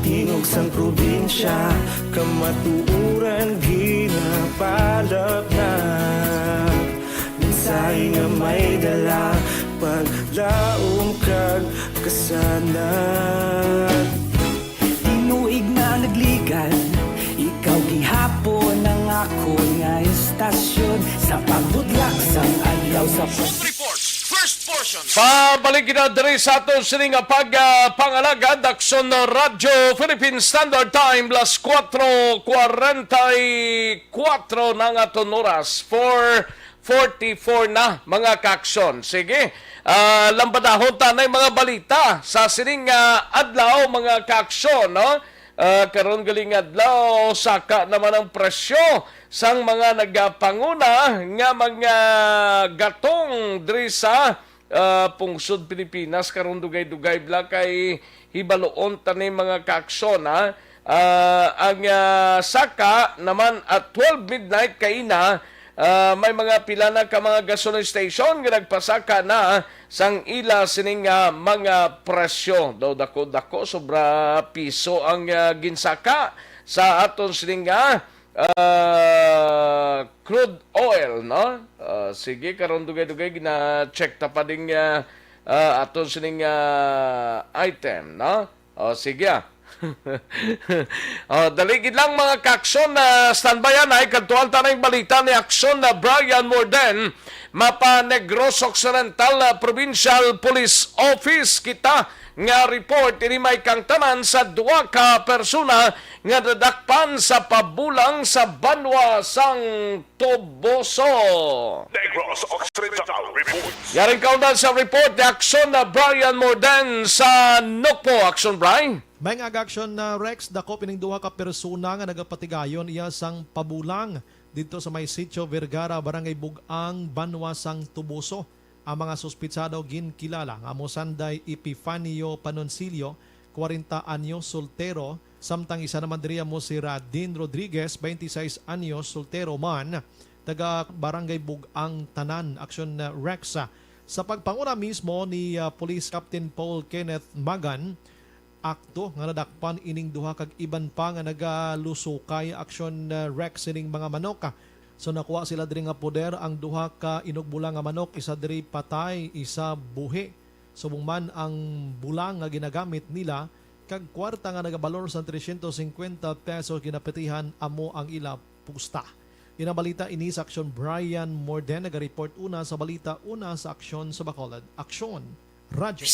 Tingog sang probinsya, kamatuoran ginapalap na. Mensahe nga may dala, paglaom kag kasanag. Tinuig na nagligad, ikaw gihapon ang akon nga istasyon. Sa pagbutlak sang adlaw, sa Report, first portion. Pabalik kita diri sa aton sini nga pag, ah, pangalagad, Aksyon Radyo Philippine Standard Time, las kuwatro kwarenta y kuwatro na nga aton oras, four forty-four na, mga kaaksyon. Sige, ah, lambadahon ta na yung mga balita sa sining, ah, adlaw, mga kaaksyon, no? Ah, karon galing adlaw, saka naman ang presyo sang mga nagapanguna nga mga gatong diri sa, ah, pungsod Pilipinas. Karon dugay-dugay bala kay hibaluon ta ni, mga kaaksyon, ha. Ah, ang, ah, saka naman at twelve midnight kaina, Ah, may mga pila na ka mga gasoline station nga nagpasaka na sang ila sining, ah, mga presyo. Daw dako-dako, sobra piso ang, ah, ginsaka sa aton sining, ah, ah, crude oil, no? Ah, sige, karon dugay-dugay gina-check ta pa ding, ah, ah, aton sining, ah, item, no? O, sige, ah. O, dali gid lang, mga ka-aksyon, na standbyan ay kadtuan ta na yung balita ni Aksyon na Brian Morden, mapa Negros Occidental, ah, Provincial Police Office kita nga report. Ini may kangtanan sa duha ka persona nga nadakpan sa pabulang sa banwa sang Toboso. Negros Occidental Report. Yaring kaundan sa report ni Aksyon na Brian Morden sa Nokpo. Aksyon, Brian. May nga aga, Aksyon na Rex, dakop ining duha ka persona nga nagapatigayon iya sang pabulang didto sa may Sitio Vergara, Barangay Bug-ang, Banwa sang Toboso. Ang mga suspitsado ginkilala nga amo sanday Epifanio Panoncillo, kwarenta anyos, soltero, samtang isa naman diri amo si Radin Rodriguez, twenty-six anyos, soltero man, taga Barangay Bug-ang tanan. Aksyon, uh, Rex, uh, sa pagpanguna mismo ni, uh, Police Captain Paul Kenneth Magan, akto nga nadakpan ining duha kag iban pa nga nagalusukay. Aksyon, uh, Rex, sining mga manok. So, nakuha sila diri nga poder ang duha ka inugbolang nga manok, isa diri patay, isa buhi. Subong man ang bulang nga ginagamit nila kag kwarta nga nagabalor sang trescientos cincuenta pesos ginapatihan amo ang ila pusta. Ginabalita ini sa Aksyon Brian Morden, nagareport una sa balita, una sa Aksyon sa Bacolod. Aksyon, Radyo.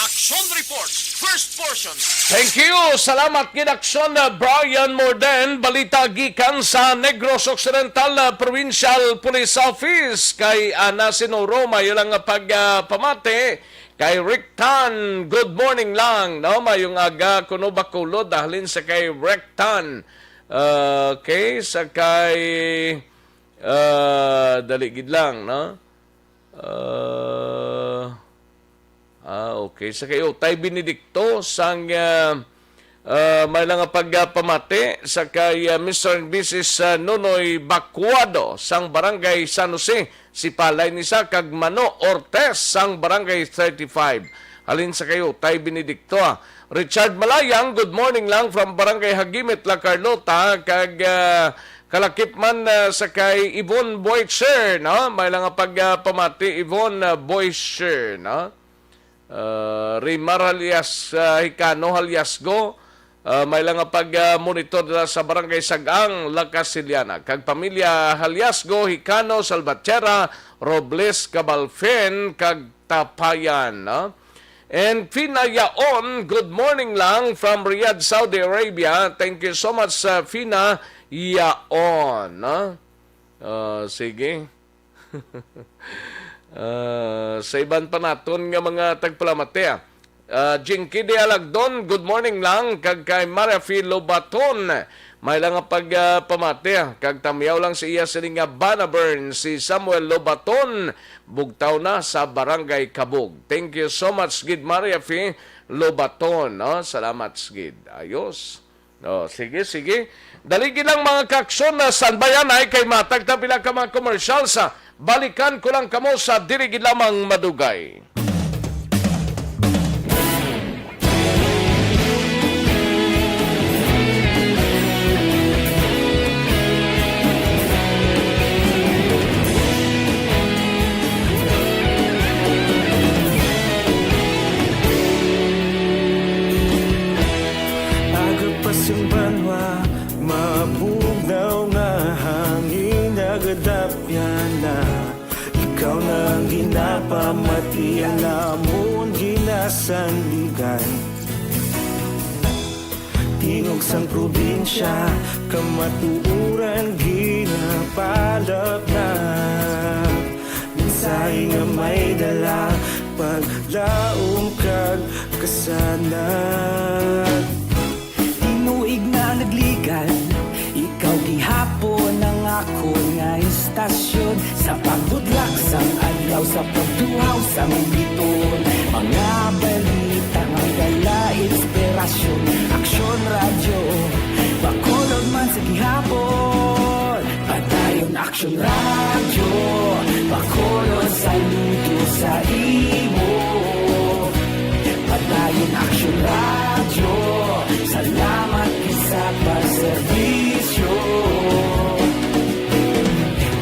Aksyon Report, first portion. Thank you. Salamat gid, Aksyon, uh, Brian Morden. Balita gikan sa Negros Occidental, uh, Provincial Police Office. Kay Ana Sinuro, mayo lang nga pag, uh, pamati. Kay Rick Tan, good morning lang, no? Mayong aga, kuno Bacolod, dahlin sa kay Rick Tan. Uh, okay, sa kay, uh, dali gid lang, no? Ah, ah, okay. Sa kay Utay Benedicto, sang, ah, ah, may lang nga pagpamati sa kay, ah, Mister and Missus, ah, Nonoy Bacuado, sang Barangay San Jose, si Palay ni sa kag Mano Ortes, sang Barangay thirty-five. Halin sa kay Utay Benedicto, ah. Richard Malayang, good morning lang from Barangay Hagimit, La Carlota, kag, ah, kalakip man, ah, sa kay Yvonne Boycher, no? May lang nga pag, ah, pamati, Yvonne, ah, Boycher, no? Ah, Rimar Halias-, ah, Hicano Haliasgo, ah, may lang nga pag, ah, monitor dira sa Barangay Sagang, La Castellana. Kag pamilya Haliasgo, Hicano, Salvatierra, Robles, Cabalfin, kag Tapayan, no? And Fina Yaon, good morning lang from Riyadh, Saudi Arabia. Thank you so much, uh, Fina Yaon, no? Uh, sige. Uh, sa iban pa naton nga mga tagpalamati, ah. Uh, Jinky de Alagdon, good morning lang. Kag kay Maria Filo Baton, may lang nga pag, ah, pamati, ah, kag tamyaw lang sa iya sini nga banaburn si Samuel Lobaton, bugtaw na sa Barangay Kabug. Thank you so much gid, Maria Fi Lobaton, no? Salamat gid. Ayos. Oh, sige, sige. Dali gid lang, mga ka-aksyon, na standbyan ay kay matag ta pila ka mga commercial sa balikan ko lang kamo sa dili gid lamang madugay. Aga pa sing banwa, mabugnaw nga hangin, nagadapyan na. Ikaw na ang ginapamati, ang amon ginasandigan. Tingog sang probinsya, kamatuoran ginapalapnap. Mensahe nga may dala, paglaom kag kasanag. Tinuig na nagligad, ikaw gihapon ang akon nga istasyon. Sa pagbudlak sang adlaw, sa pagduhaw sang biton, mga balita nga dala inspirasyon. Aksyon Radyo, Bacolod man sa gihapon. Padayon, Aksyon Radyo, Bacolod, saludo sa imo. Padayon Aksyon Radyo, salamat gid sa pagserbisyo.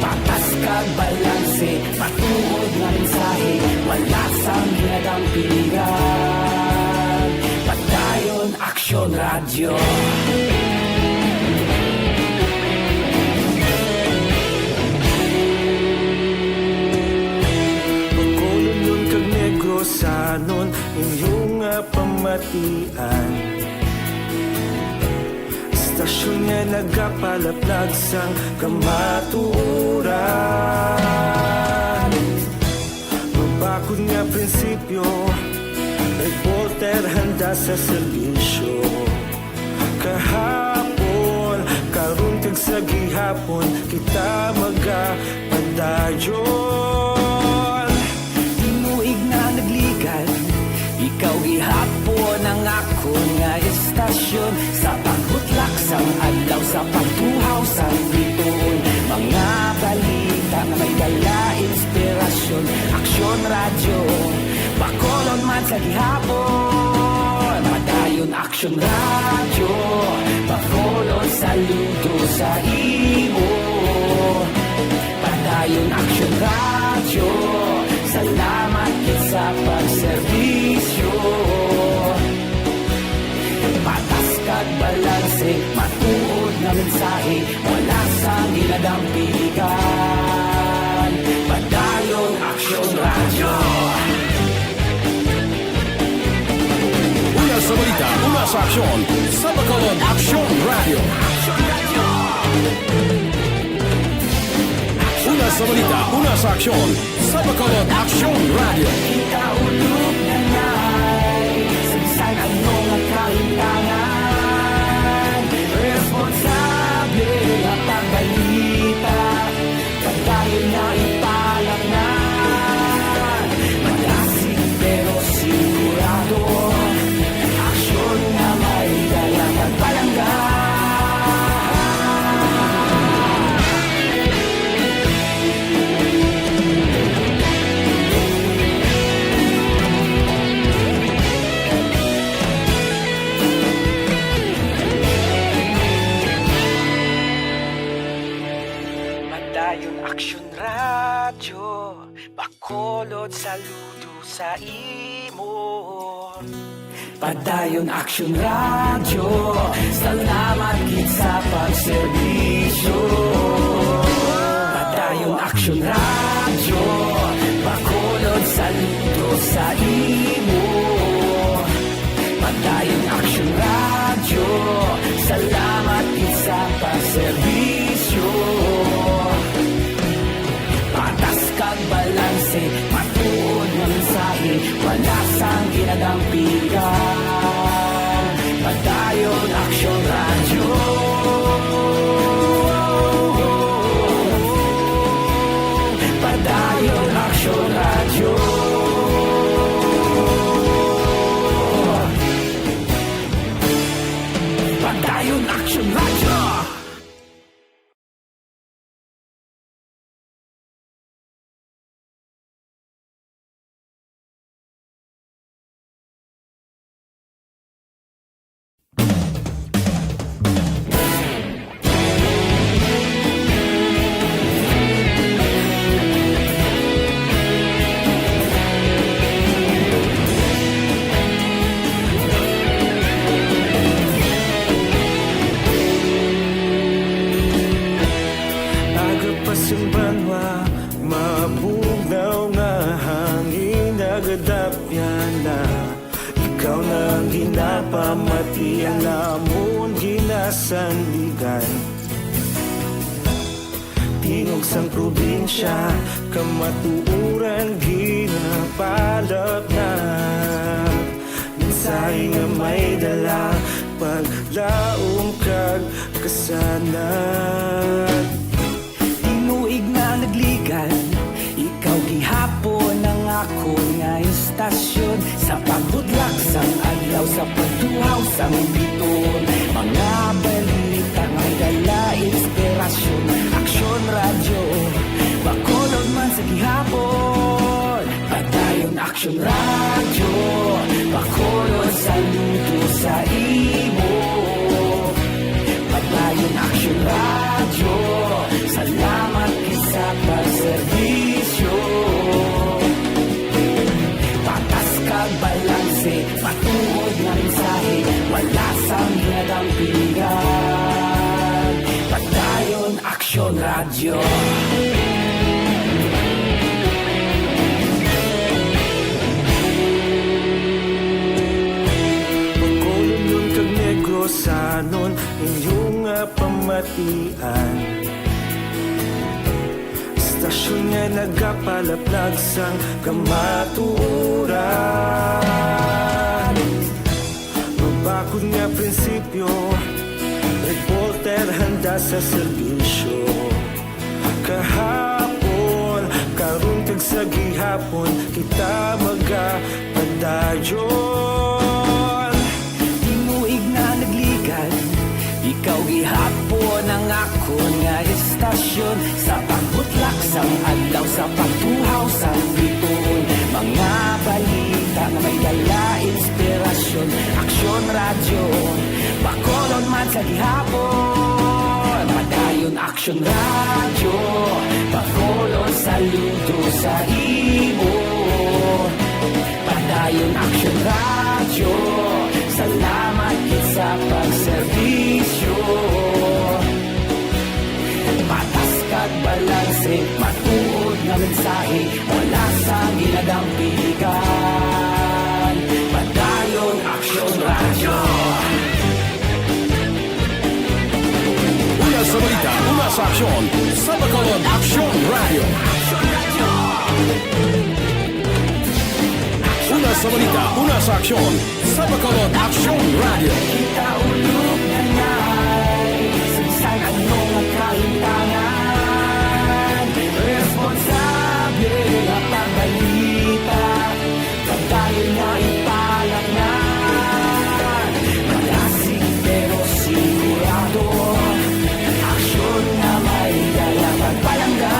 Patas kag balanse, matuod nga mensahe, wala sang ginadampigan. Padayon Aksyon Radyo. Bacolodnon kag Negrosanon, inyo nga pamatian. Istasyon nga nagapalaplag sang kamatuoran. Mabakod nga prinsipyo, reporter handa sa serbisyo. Kahapon, karon kag sa gihapon, kita magapadayon. Tinuig na nagligan, ikaw gihapon ang akon nga istasyon. Sa pagbutlak sang adlaw, sa pagtuhaw sang bituon, mga balita nga may dala inspirasyon. Aksyon Radyo, Bacolod man sa gihapon. Padayon Aksyon Radyo, Bacolod, saludo sa imo. Padayon Aksyon Radyo, salamat gid sa pagserbisyo. Patas kag balanse, matuod nga mensahe, wala sang ginadampigan. Padayon Aksyon Radyo. Una sa balita, una sa aksyon, sa Bacolod Aksyon Radyo. Una sa balita, una sa aksyon, sa Bacolod Aksyon Radyo. Kita ulog na nai, sa bisan ano nga kahintangan, responsable nga pagbalita. Padayon na ipalaknag. Malasig pero sigurado. Aksyon nga may dala kag palangga. Padayon Aksyon Radyo, Bacolod, saludo sa imo. Padayon Aksyon Radyo, salamat gid sa pagserbisyo. Padayon Aksyon Radyo, Bacolod, saludo sa imo. Padayon Aksyon Radyo, salamat gid sa pagserbisyo. Patas kag balanse, matuod nga mensahe, wala sang ginadampigan. Padayon Aksyon Radyo. Padayon Aksyon Radyo. Padayon Aksyon Radyo. Aga pa sing banwa, mabugnaw nga hangin nagadapyan na. Ikaw na ang ginapamatian namon ginasandigan. Tingog sang probinsya, kamatuoran ginapalapnag. Mensahe nga may dala, paglaom kag kasanag. Tinuig na nagligan, ikaw gihapon ang akon nga istasyon. Sa pagbudlak sang adlaw, sa pagtuhaw sang bituon, mga balita nga may dala inspirasyon. Aksyon Radyo, Aksyon Radyo, pakulod, saludo sa imo. Padayon Aksyon Radyo, salamat gid sa pagserbisyo. Patas kag balanse, matuod nga mensahe, wala sang ginadampingan. Padayon Aksyon Radyo. Bacolodnon kag Negrosanon, inyo nga pamatian. Istasyon nga nagapalaplag sang kamatuoran. Mabakod nga prinsipyo, reporter handa sa serbisyo. Kahapon, karon kag sa gihapon, kita magapadayon. Tinuig na nagligad, ikaw gihapon ang akon nga istasyon. Sa pagbutlak sang adlaw, sa pagtuhaw sang bituon, mga balita nga may dala inspirasyon. Aksyon Radyo, Bacolod man sa gihapon. Padayon Aksyon Radyo, Bacolod, saludo sa imo. Padayon Aksyon Radyo, salamat gid sa pagserbisyo. Patas kag balanse, matuod nga mensahe, wala sang ginadampigan. Padayon Aksyon Radyo. Una sa balita, una sa aksyon, sa Bacolod Aksyon Radyo. Una sa balita, una sa aksyon, sa Bacolod Aksyon Radyo. Kita ulog na ngay, sa bisan ano nga kalimtangan, responsable nga pagbalita, padayon nga ipalaknag. Malasig pero sigurado, aksyon nga may dala pagpalangga.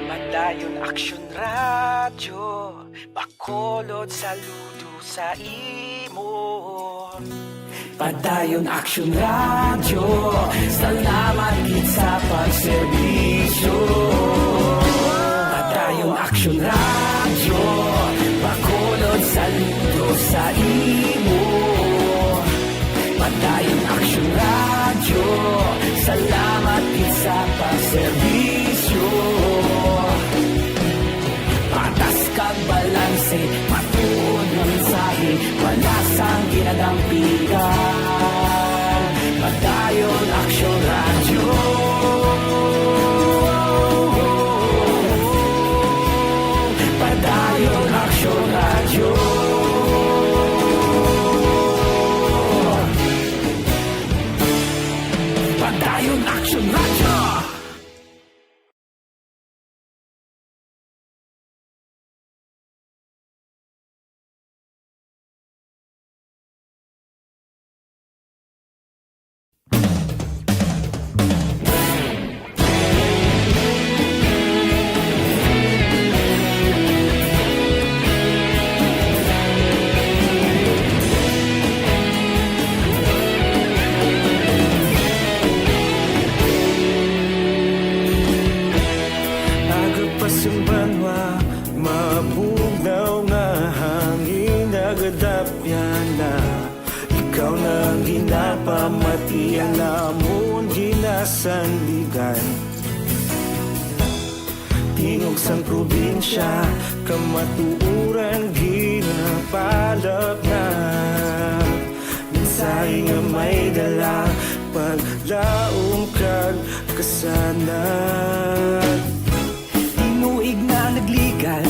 Padayon Aksyon Radyo, Bacolod, saludo sa imo. Padayon Aksyon Radyo, salamat gid sa pagserbisyo. Padayon Aksyon Radyo, Bacolod, saludo sa imo. Padayon Aksyon Radyo, salamat gid sa pagserbisyo. Patas kag balanse, matuod nga mensahe, wala sang ginadampigan. Padayon Aksyon Radyo. Padayon Aksyon Radyo. Padayon Aksyon Radyo. Aga pa sang banwa, mabugnaw nga hangin nagadapyan na. Ikaw na ang ginapamatian namon ginasandigan. Tingog sang probinsya, kamatuoran ginapalapnag. Mensahe nga may dala, paglaom kag kasanag. Tinuig na nagligad,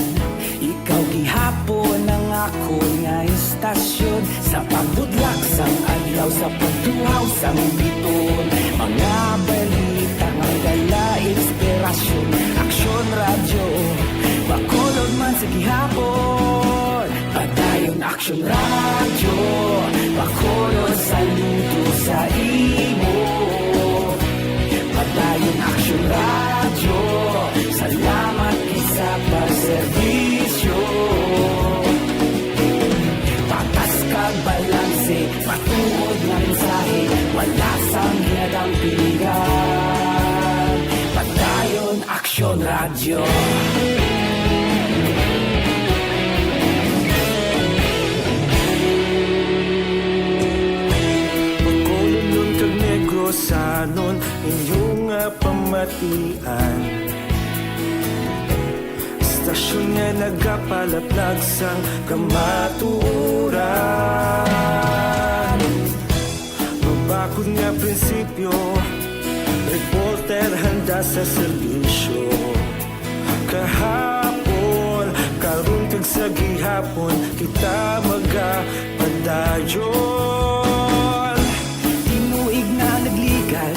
ikaw gihapon ang akon nga istasyon. Sa pagbutlak sang adlaw, sa pagtuhaw sang bituon, mga balita nga dala inspirasyon. Aksyon Radyo, Aksyon Radyo, Bacolod, saludo sa imo. Padayon Aksyon Radyo, salamat gid sa pagserbisyo. Patas kag balanse, matuod nga mensahe, wala sang ginadampingan. Padayon Aksyon Radyo. Bacolodnon kag Negrosanon, inyo nga pamatian. Istasyon nga nagapalaplag sang kamatuoran. Mabakod nga prinsipyo, reporter handa sa serbisyo. Kahapon, karon kag sa gihapon, kita magapadayon. Tinuig na nagligan,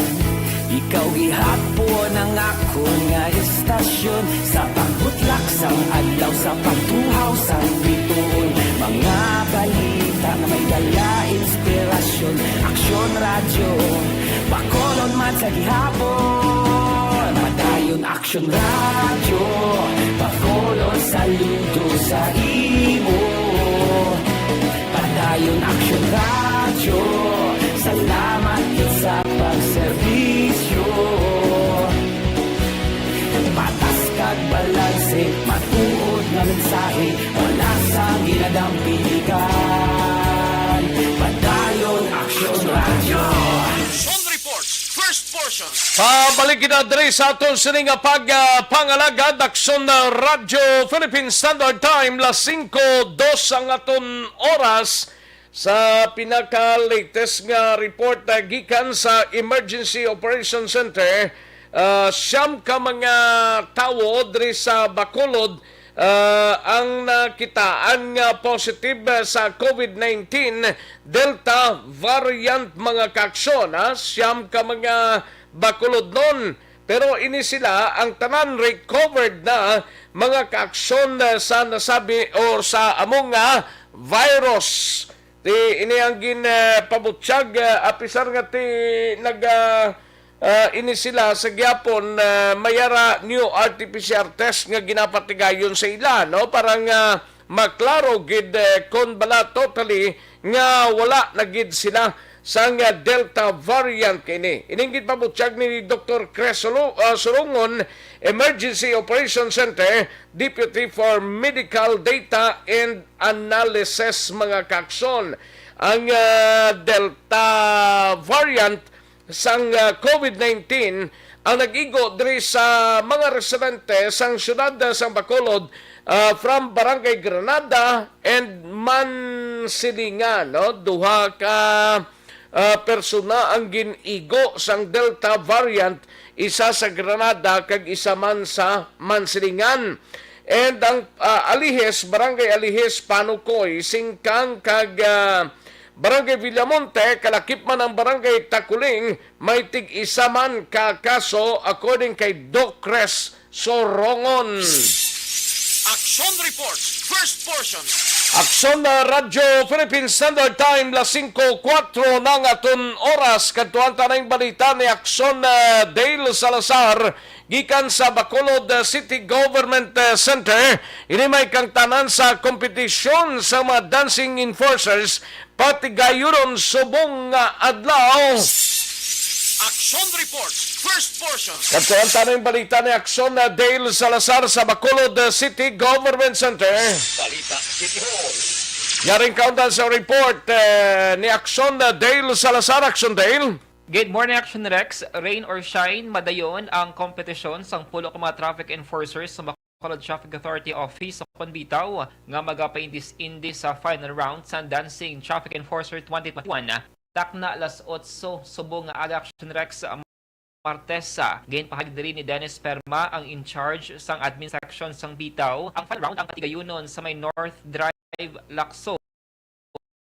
ikaw gihapon ang akon nga istasyon. Sa pagbutlak sang adlaw, sa pagtuhaw sang bituon, mga balita nga may dala inspirasyon. Aksyon Radyo, Bacolod man sa gihapon. Padayon Aksyon Radyo, Bacolod, saludo sa imo. Padayon Aksyon Radyo, salamat gid sa pagserbisyo. Patas kag balanse, matuod nga mensahe, wala sang ginadampingan. Padayon Aksyon Radyo. Action Reports, first portion. Pabalik kita diri sa aton sini nga pag, ah, pangalagad, Aksyon, ah, Radyo Philippine Standard Time, las singko dos ang aton oras. Sa pinaka-latest nga report, ah, gikan sa Emergency Operation Center, ah, siyam ka mga tawo diri sa Bacolod, ah, ang nakitaan nga positive, ah, sa COVID nineteen Delta variant, mga kaaksyon, ha? Siyam ka mga Bacolodnon. Pero ini sila ang tanan recovered na, mga kaaksyon, ah, sa nasabi o sa amo nga virus. Ti ini ang gin, ah, pabutyag, ah, apisar nga ti nag, ah, ah, ini sila sa gihapon, ah, may ara new R T P C R test nga ginapatigayon sa ila, no? Para nga maklaro gid, eh, kon bala totally nga wala na gid sila sang, ah, Delta variant kini. Ining ginpabutyag ni Doktor Chris Sulu-, ah, Surungon, Emergency Operation Center Deputy for Medical Data and Analysis, mga kaaksyon. Ang, ah, Delta variant sang, ah, COVID nineteen ang nag-igo diri sa mga residente sang siyudad, ah, sang Bacolod, ah, from Barangay Granada and Mansilingan, no? Duha ka, ah, persona ang gin-igo sang Delta variant, isa sa Granada kag isa man sa Mansilingan. And ang, ah, Alijes, Barangay Alijes, Panukoy, Singkang, kag, ah, Barangay Villamonte, kalakip man ang Barangay Taculing, may tig-isa man ka kaso, according kay Doc Chris Sorongon. Action Reports, first portion. Aksyon, ah, Radyo Philippine Standard Time, las singko kuwatro na ang aton oras. Kadtuan ta na ang balita ni Aksyon, ah, Dale Salazar. Gikan sa Bacolod, uh, City Government, uh, Center, ini may kangtanan sa kompetisyon sa mga dancing enforcers, patigayunon subong nga adlaw. Action Reports, first portion. Kadtuan ta na ang balita ni Aksyon, uh, Dale Salazar sa Bacolod, uh, City Government Center. Balita City Hall. Yaring kauntan sa report, uh, ni Aksyon, uh, Dale Salazar. Aksyon, Dale. Good morning, Action Rex. Rain or shine, madayon ang kompetisyon sang pulo ka mga traffic enforcers sa Bacolod Traffic Authority Office sa Panbitaw nga magapaindis-indis sa final round sa Dancing Traffic Enforcer twenty twenty-one. Takna las otso subong nga aga, Action Rex, Martes, ah, ginpahayag diri ni Dennis Perma, ang in charge sang admin section sang Bitaw. Ang final round ang patigayunon sa may North Drive, Lacson.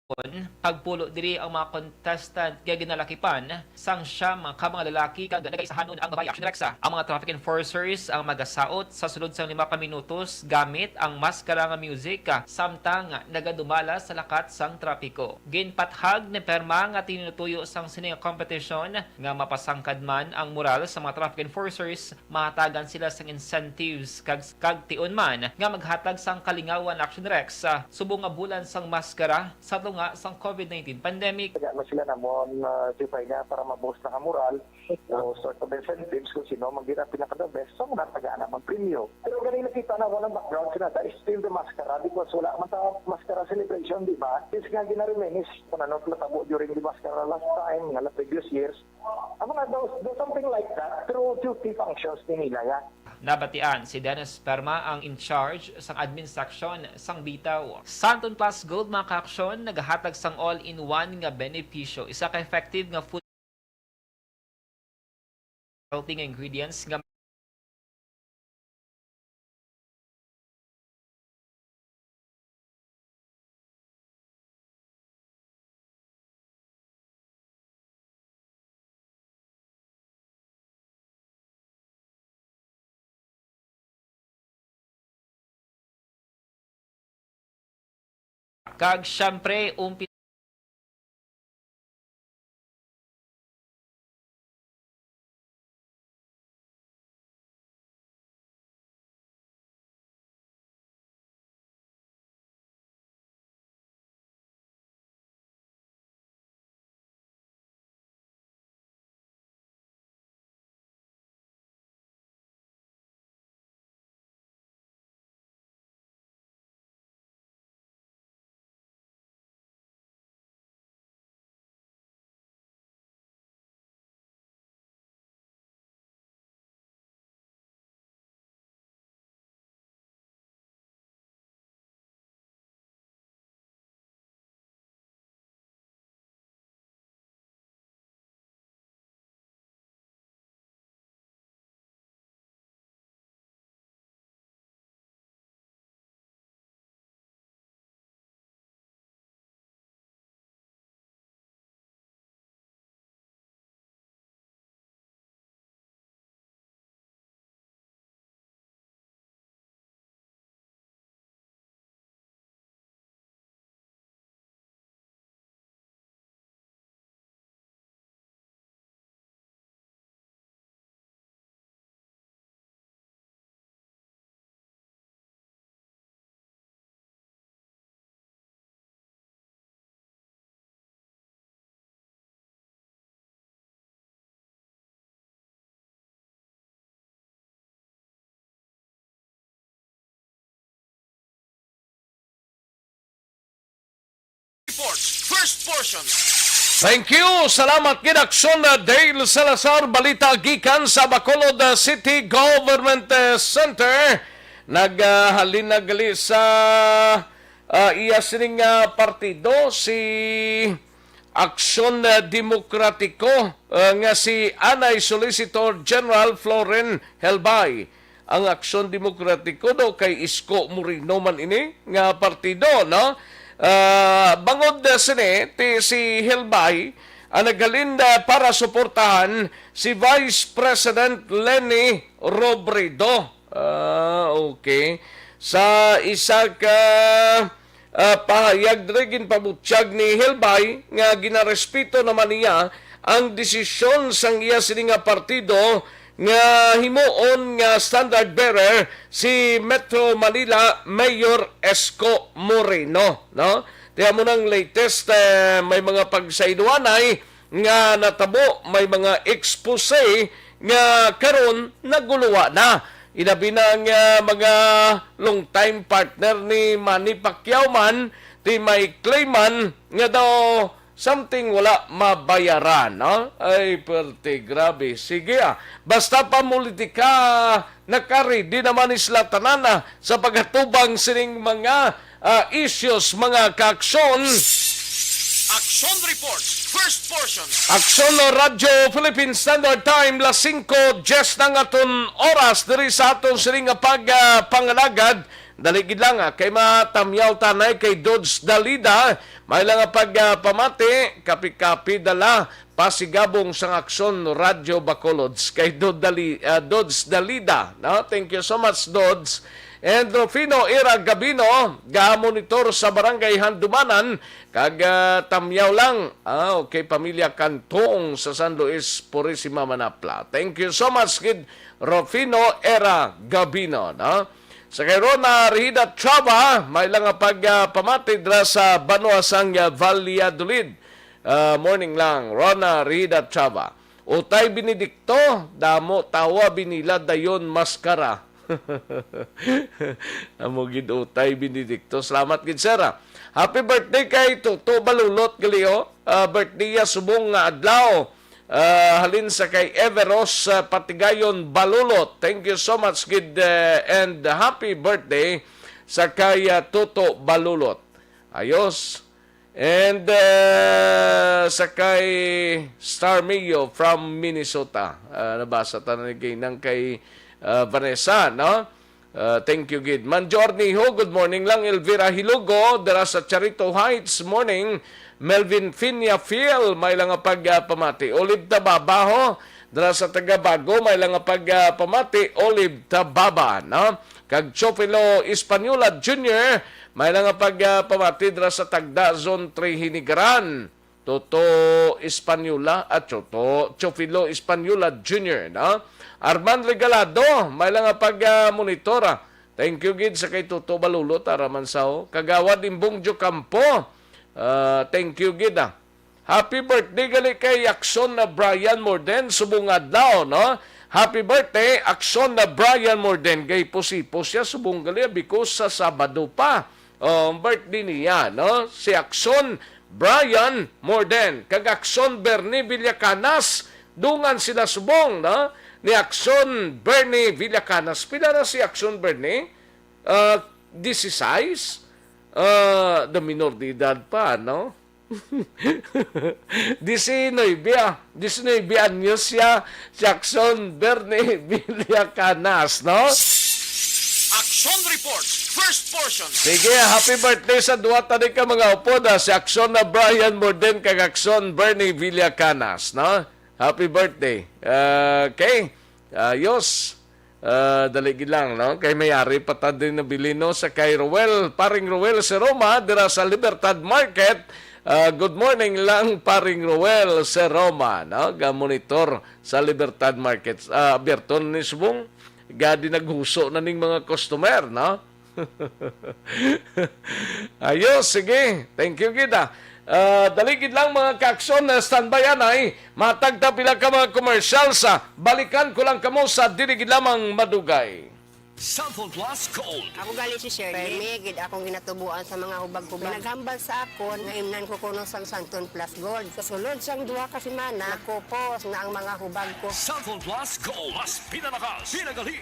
Pagpulo diri ang mga contestant nga ginalakipan sang siyam ka mga lalaki kag nagaisahanon ang babayi. Action Rex, ah. Ang mga traffic enforcers ang magasaot sa sulod sang lima ka minutos gamit ang maskara nga music, ah, samtang nagadumala sa lakat sang trapiko. Ginpathag ni Perma nga tinutuyo sang sini nga kompetisyon nga mapasangkad man ang moral sa mga traffic enforcers, mahatagan sila sang incentives kag, kag tion man nga maghatag sang kalingawan. Action Rex, ah, subong nga bulan sang maskara sa tunga sang covid nineteen pandemic. Tagaan na sila namon, ah, Jupay, nga para ma-boost na ang moral, o sort of incentives kung sino man gid ang pinaka-the best, so, natagaan namon premyo. Pero ganing nakita na wala background sila, that is still the maskara, because wala man ta maskara celebration, di ba? Since nga gina-reminisce kung ano natabo during the maskara last time, nga la previous years, ang mga those, those something like that, through duty functions ni nila yan. Nabatian si Dennis Perma, ang in charge sang admin section sang Bitaw. Santon Plus Gold, mga kaaksyon, nagahatag sang all-in-one nga benepisyo, isa ka effective nga food healthy nga ingredients nga Kag siyempre, umpi-, Reports, first portion. Thank you. Salamat gid, Aksyon, uh, Dale Salazar. Balita gikan sa Bacolod, uh, City Government, uh, Center. Naghalin na gali sa, uh, iya sining, uh, partido si Aksyon, uh, Demokratiko, uh, nga si anay Solicitor General Floren Helbay. Ang Aksyon Demokratiko daw kay Isko Moreno man ini nga partido, no? Ah, bangod, ah, sini, ti, si Helbay ang naghalin, ah, para suportahan si Vice President Leni Robredo. Ah, okay. Sa isa ka ah, pahayag diri, ginpabutyag ni Helbay nga ginarespeto naman niya ang desisyon sang iya sini nga partido nga himuon nga standard bearer si Metro Manila Mayor Isko Moreno, no? Ti amo nang latest, eh, may mga pagsayduanay nga natabo, may mga expose nga karon naguluwa na. Ilabi na nga mga long-time partner ni Manny Pacquiao man, ti may claim man nga daw something wala mabayaran, no? Ay, perte, grabe. Sige, ah. Basta pamulitika, naka-ready naman sila tanan, ah, sa paghatubang sining mga, ah, issues, mga ka-aksyon. Action Report, first portion. Aksyon, Radyo Philippine Standard Time, las singko diyes na ang aton oras diri sa aton sining nga pag, ah, pangalagad. Dali gid lang, ah, kay matamyaw tanay kay Dodge Dalida, may lang nga pag, ah, pamati, kapi-kapi dala, pasigabong sang Aksyon Radyo Bacolod, kay Dod Dali-, ah, Dodge Dalida, no? Thank you so much, Dodge. And Rufino Ira Gabino, ga-monitor sa Barangay Handumanan, kag, ah, tamyaw lang. Ah, okay, pamilya Cantong sa San Luis Purisima, Manapla. Thank you so much, gid Rufino Era Gabino, no? Sa kay Rona Rihida Trava, may lang nga pag, ah, pamati dira sa banwa sang, ah, Valladolid. Ah, morning lang, Rona Rihida Trava. Utay Benedicto, damo tawa binila dayon maskara. Amo gid utay Benedicto. Salamat gid, sir, ah. Happy birthday kay Toto Balulot gali, oh. Ah, birthday niya subong nga adlaw. Ah, halin sa kay Everos, ah, Patigayon Balulot. Thank you so much, gid, eh, and happy birthday sa kay, ah, Toto Balulot. Ayos. And, ah, sa kay Star Mio from Minnesota. Ah, nabasa ta na ni ginang kay, ah, Vanessa, no? Ah, thank you, gid. Manjo Arnijo, good morning lang. Elvira Hilugo, dira sa Charito Heights, morning. Melvin Finia Fiel, may lang nga pag, ah, pamati. Olive Tababaho, dira sa Tagabago, may lang nga pag, ah, pamati. Olive Tababa, no? Kag Chofilo Española Junior, may lang nga pag, ah, pamati dira sa Tagda, Zone three, Hinigaran. Toto Española, at Toto, Chofilo Española Junior, no? Arman Regalado, may lang nga pag, ah, monitor, ah. Thank you gid sa kay Toto Balulot, ara man sa, oh. Kagawad Imbong Jocampo, ah, thank you gid, ah. Happy birthday gali kay Akson na Brian Morden, subong adlaw, no? Happy birthday, Akson na Brian Morden. Gay pusipos siya, subong gali, because sa Sabado pa. Oh, ang birthday niya, no? Si Akson Brian Morden, kag Akson Bernie Villacanas, dungan sila subong, no? Ni Akson Bernie Villacanas. Pila na si Akson Bernie? Ah, disisais? Ah, the minor de edad pa, no? Disinuybe, ah. Disinuybe anyos siya, si Akson Bernie Villacanas, no? Action Report, first portion. Sige, happy birthday sa duha tani ka mga upod, ah, si Akson na Brian Morden kag Akson Bernie Villacanas, no? Happy birthday. Ah, okay. Ayos. Ah, dali gid lang, no? Kay may ari pa ta din nabilin, no, sa kay Roel, paring Roel si Roma, dira sa Libertad Market. Ah, good morning lang, paring Roel si Roma, no? Ga-monitor sa Libertad Market. Ah, abierto na ni subong. Gadi naghuso na ning mga customer, no? Ayos, sige. Thank you gid, ah. Ah, dali gid lang, mga kaakson, na standby anay. Matag ta pila ka mga commercials, ah. Balikan ko lang kamo sa dili gid lamang madugay. Cellphone Plus Gold. Ako gali si Shirley. Permi gid akong ginatubuan sa mga hubag-hubag. May naghambal sa akon nga imnan ko kuno sang Santon Plus Gold. Sa sulod sang duha ka semana, nakupos na ang mga hubag ko. Cellphone Plus Gold. Mas pinalakas, pinagali.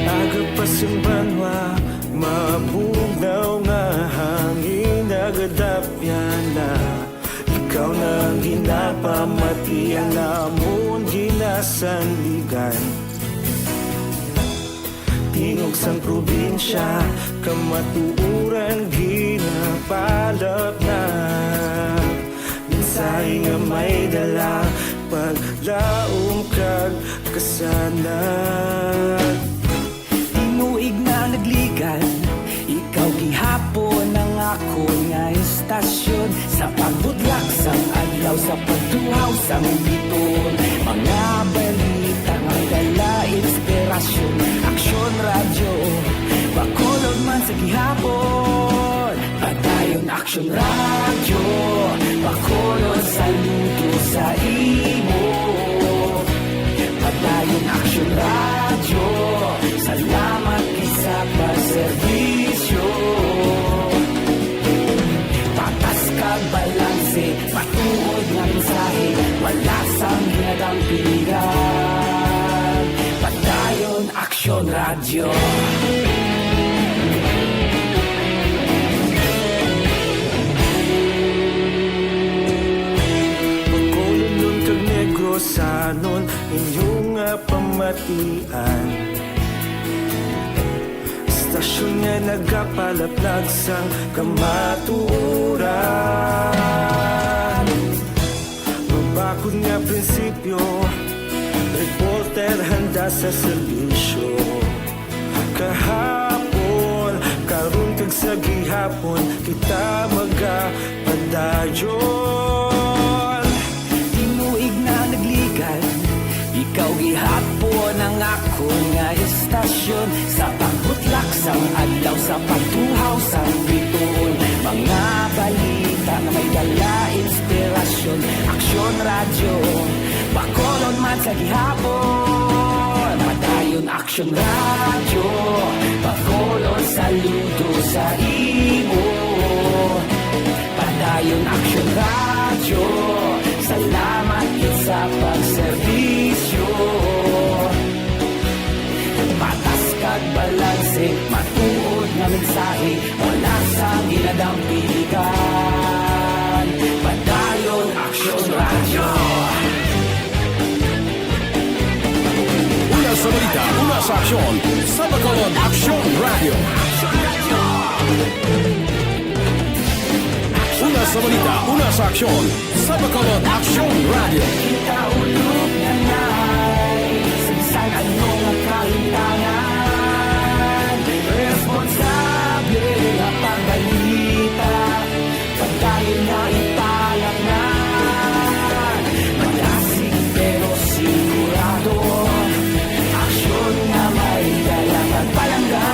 Aga pa sing banwa, mabugnaw nga hangin nagadapyan na. Ikaw na ang ginapamati, ang amon ginasandigan. Tingog sang probinsya, kamatuoran ginapalapnap. Mensahe nga may dala, paglaom kag kasanag. Tinuig na nagligad, ikaw gihapon ang akon nga istasyon. Sa pagbudlak sang adlaw, sa pagtuhaw sang biton, mga balita nga dala inspirasyon. Aksyon Radyo, Bacolod man sa gihapon. Padayon Aksyon Radyo, Bacolod, saludo sa imo. Padayon Aksyon Radyo, salamat gid sa pagserbisyo. Patas kag balanse, matuod nga mensahe, wala sang ginadampigan. Yo. Bacolodnon kag Negrosanon, inyo nga pamatian. Istasyon nga nagapalaplag sang kamatuoran. Mabakod nga prinsipyo, reporter handa sa serbisyo. Kahapon, karon kag sa gihapon, kita magapadayon. Tinuig na nagligan, ikaw gihapon ang akon nga istasyon. Sa pagbutlak sang adlaw, sa pagtuhaw sang bituon, mga balita nga may dala inspirasyon. Aksyon Radyo, Bacolod man sa gihapon. Padayon Aksyon Radyo, Bacolod saludo sa imo. Padayon Aksyon Radyo, salamat gid sa pagserbisyo. Patas kag balanse, matuod nga mensahe, wala sang ginadampigan. Padayon Aksyon Radyo. Una sa balita, una sa aksyon, sa Bacolod Aksyon Radyo. Una sa balita, una sa aksyon, sa Bacolod Aksyon Radyo. Kita ulog nga nay, sa bisan ano nga kahintangan, responsable nga pagbalita. Padayon na ipalaknag, malasig pero sigurado. Aksyon nga may dala kag palangga.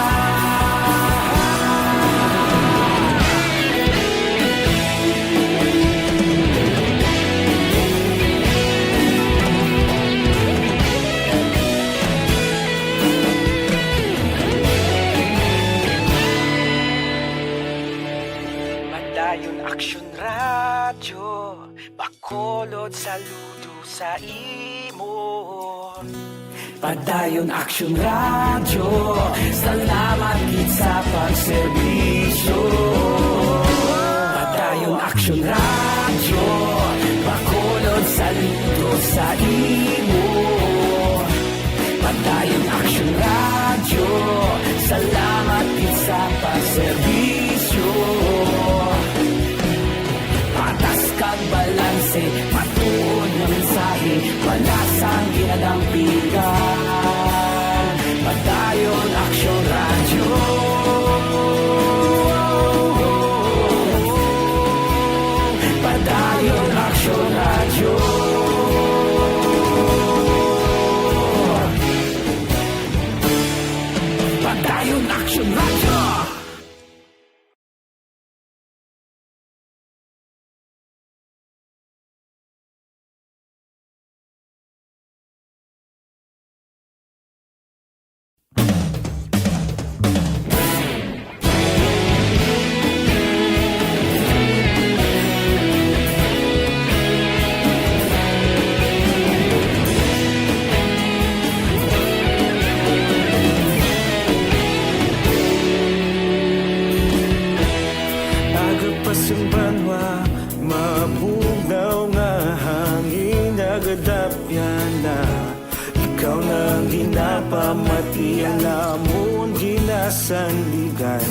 Padayon Aksyon Radyo, Bacolod saludo sa imo. Padayon Aksyon Radyo, salamat gid sa pagserbisyo. Padayon Aksyon Radyo, Bacolod saludo sa imo. Padayon Aksyon Radyo, salamat gid sa pagserbisyo. Patas kag balanse, matuod nga mensahe, wala sang ginadampigan. Padayon Aksyon Radyo. Padayon Aksyon Radyo. Padayon Aksyon Radyo. Aga pa sang banwa, mabugnaw nga hangin nagadapyan na. Ikaw na ang ginapamati, ang amon ginasandigan.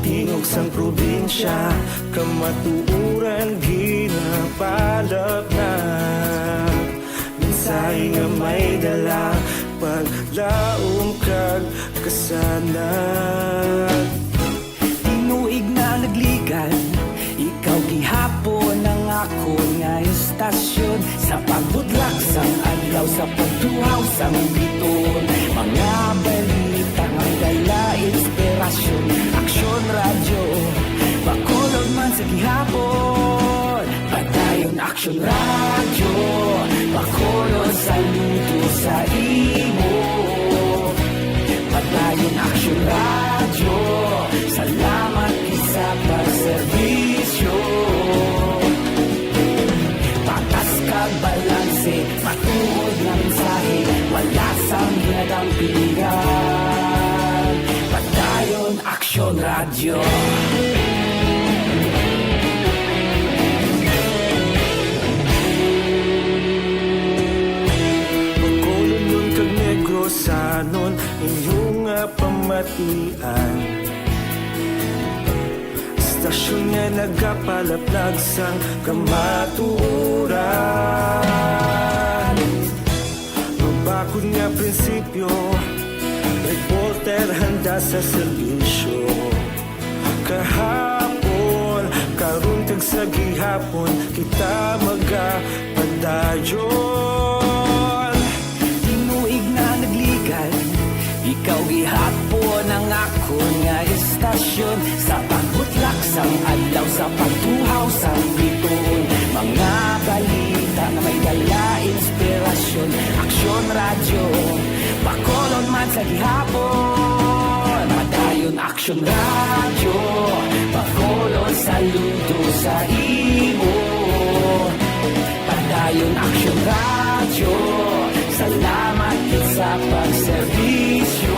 Tingog sang probinsya, kamatuoran ginapalapnag. Mensahe nga may dala, paglaom kag kasanag. Tinuig na nagligan, ikaw gihapon ang akon nga istasyon. Sa pagbudlak sang adlaw, sa pagtuhaw sang bituon, mga balita nga dala inspirasyon. Aksyon Radyo, Bacolod man sa gihapon. Padayon Aksyon Radyo, Bacolod saludo sa imo. Padayon Aksyon Radyo, salamat gid sa pagserbisyo. Patas kag balanse, matuod nga mensahe, wala sang ginagawa. Inyo nga pamatian, istasyon nga nagapalaplag sang kamatuoran. Mabakod nga prinsipyo, reporter handa sa serbisyo. Kahapon, karon, kag sa gihapon, kita magapadayon. Tinuig na nagligad, ikaw gihapon ang akon nga istasyon. Sa pagbutlak sang adlaw, sa pagtuhaw sang bituon, mga balita nga may dala inspirasyon. Aksyon Radyo, Bacolod man sa gihapon. Padayon Aksyon Radyo, Bacolod, saludo sa imo. Padayon Aksyon Radyo, salamat gid sa pagserbisyo.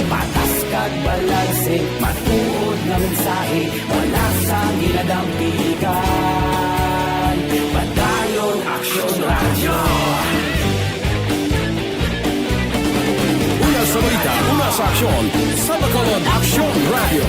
Patas kag balanse, matuod nga mensahe, wala sang ginadampigan. Padayon Aksyon Radyo. Una sa balita, una sa aksyon, sa Bacolod Aksyon Radyo.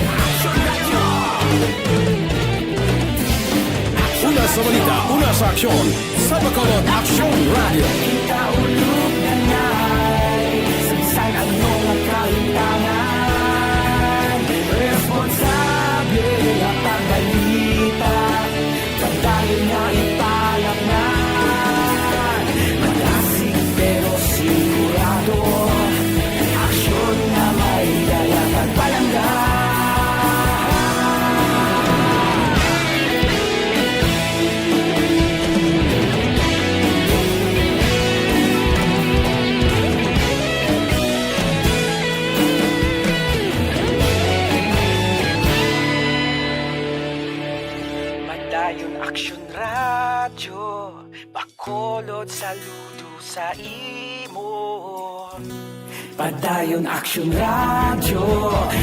Una sa balita, una sa aksyon, sa Bacolod Aksyon Radyo. Kita ulog na nay, sa bisan ano nga kahimtangan, responsable nga pagbalita. Padayon nga ipalapnan, madasig pero sigurado, aksyon nga may dala kag palangga. Padayon Aksyon Radyo, Bacolod, saludo sa imo. Padayon Aksyon Radyo,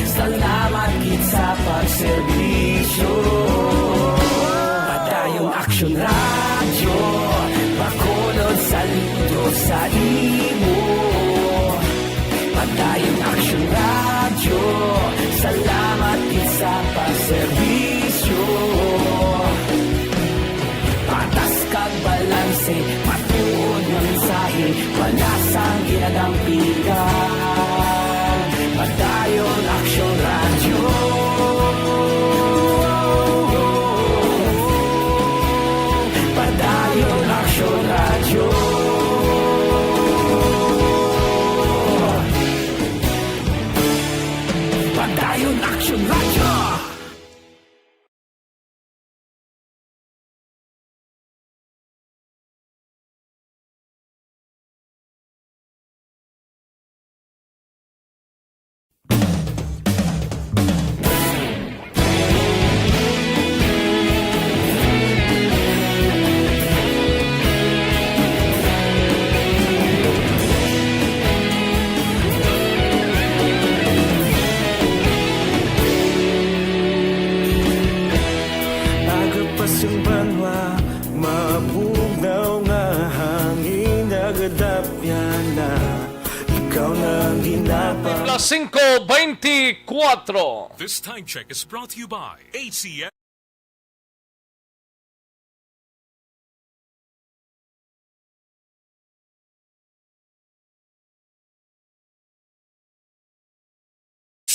salamat gid sa pagserbisyo. Padayon Aksyon Radyo, Bacolod, saludo sa imo. Padayon Aksyon Radyo, salamat gid sa pagserbisyo. Patas kag balanse, matuod nga mensahe, wala sang ginadampigan. Padayon Aksyon Radyo. Padayon Aksyon Radyo. Padayon Aksyon Radyo. Agapas ang banwa, mabugnaw nga hangin, nagadapyan na. Ikaw na ang ginapa. Las singko beintikwatro. This time check is brought to you by A C M.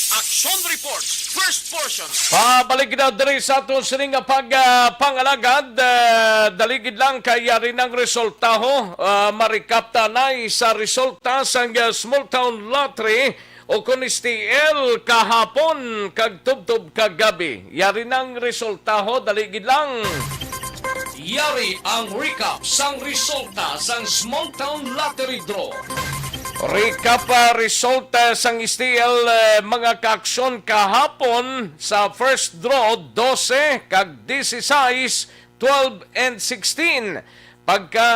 Action Report, first portion. Pabalik na diri sa aton sini nga pag, ah, pangalagad. Ah, daligid lang kay yari nang resultaho. Ah, marikapta na sa resulta sang, ah, Small Town Lottery o kon S T L kahapon kag tubtob kagabi. Yari nang resultaho, daligid lang. Yari ang recap sang resulta sang Small Town Lottery Draw. Recap, ah, resulta sang S T L, eh, mga kaaksyon, kahapon sa first draw, dose kag disisais, twelve and sixteen. Pagka,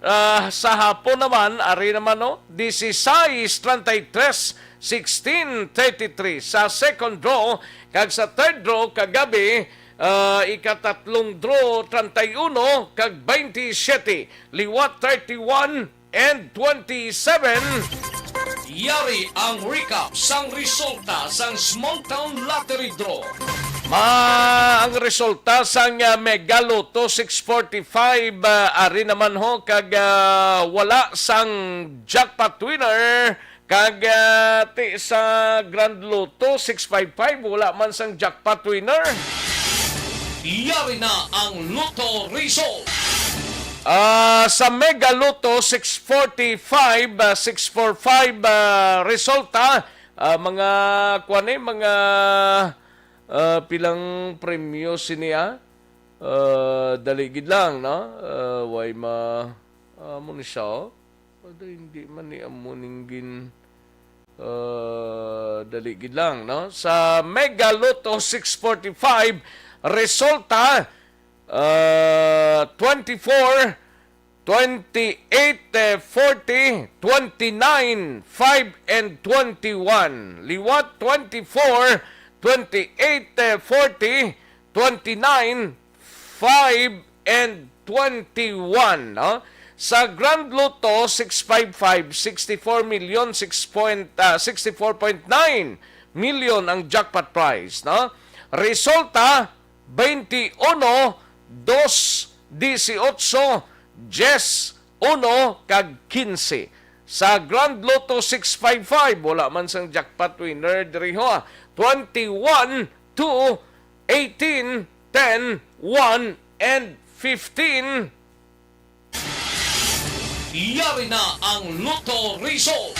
ah, sa hapon naman, ari naman, no, disisais, treinta y tres, sixteen, thirty-three. Sa second draw, kag sa third draw kagabi, ah, ikatatlong draw, treinta y uno kag veintisiete. Liwat, thirty-one, and twenty-seven. Yari ang recap sang resulta sang Small Town Lottery Draw. Ma, ang resulta sang, ah, Mega Lotto six forty-five, ah, ari naman ho, kag, ah, wala sang jackpot winner, kag, ah, ti sa Grand Lotto six five five, wala man sang jackpot winner. Yari na ang Lotto result. Ah, sa Mega Lotto six forty-five, ah, six four five, ah, resulta, ah, mga, kuwan eh, mga, ah, pilang premyo sini, ah? Ah, dali gid lang, no? Ah, way ma-, ah, amo ni siya, oh. Although hindi man ni amo ning gin-, ah, dali gid lang, no? Sa Mega Lotto six forty-five, resulta, ah, twenty-four, twenty-eight, eh, forty, twenty-nine, five, and twenty-one. Liwat, twenty-four, twenty-eight, eh, forty, twenty-nine, five, and twenty-one, no? Sa Grand Lotto six five five, sixty-four million, six point, ah, sixty-four point nine million ang jackpot prize, no? Resulta, twenty-uno, dos, dieciocho, diyes, uno, kag quince. Sa Grand Lotto six five five, wala man sang jackpot winner diri ho, ah. Twenty-one, two, eighteen, ten, one, and fifteen. Yari na ang Lotto result.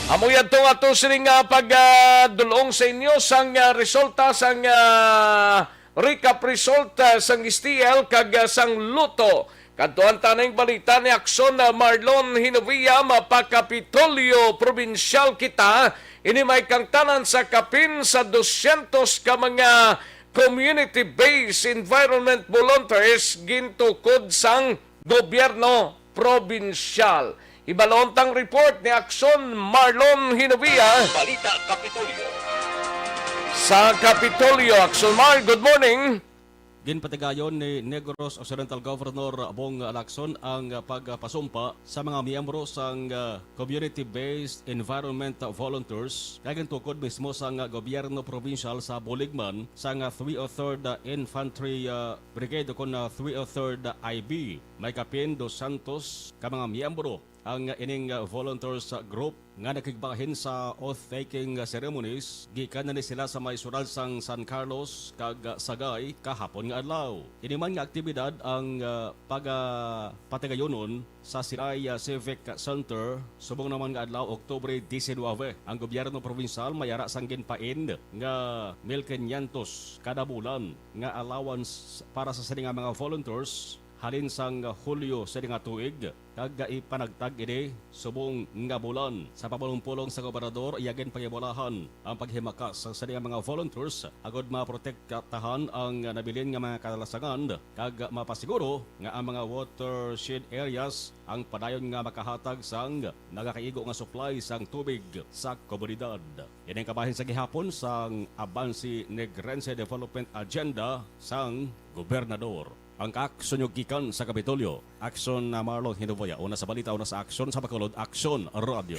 Amo yadto nga ato sini nga pag, ah, dulong sa inyo sang, ah, resulta sang, ah, recap result, ah, sang S T L kag, ah, sang Lotto. Kadtuan ta ning balita ni Aksyon, ah, Marlon Hinovia, mapakapitolyo probinsyal kita. Ini may kangtanan sa kapin sa dosyentos ka mga community-based environment volunteers gintukod sang gobyerno probinsyal. Hibalon tang report ni Aksyon Marlon Hinovia. Balita Kapitolyo. Sa Kapitolyo, Aksyon Mar, good morning. Ginpatigayon ni Negros Occidental Governor Bong Lacson ang pagpasumpa sa mga miyembro sang, ah, Community-Based Environment Volunteers nga gintukod mismo sang gobyerno probinsyal sa Buligman sang, ah, three oh third Infantry, ah, Brigade o kon, ah, three oh third I B. May kapin dosyentos ka mga miyembro ang ining, ah, volunteers group nga nakigbahin sa oath-taking ceremonies. Gikan na ni sila sa may siyudad sang San Carlos kag Sagay kahapon nga adlaw. Ini man nga aktibidad ang, ah, pagapatigayonon sa Silay, ah, Civic Center subong naman nga adlaw, Oktubre diecinuebe. Ang gobyerno provincial may ara sang ginpain nga mil quinientos kada bulan nga allowance para sa sini nga mga volunteers halin sang Hulyo sini nga tuig, kag ipanagtag ini subong nga bulan. Sa pamulong-pulong sa gobernador, iya ginpangibulahan ang paghimakas sa sini nga mga volunteers agud maprotektahan ang nabilin nga mga kalasangan kag mapasiguro nga ang mga watershed areas ang padayon nga makahatag sang nagakaigo nga supply sang tubig sa komunidad. Ini ang kabahin sa gihapon sang Abansi Negrense Development Agenda sang gobernador. Ang kaaksyon nyo gikan sa Kapitolyo. Aksyon na Marlon Hinuboya. Una sa balita, una sa aksyon sa Bacolod, Aksyon Radio.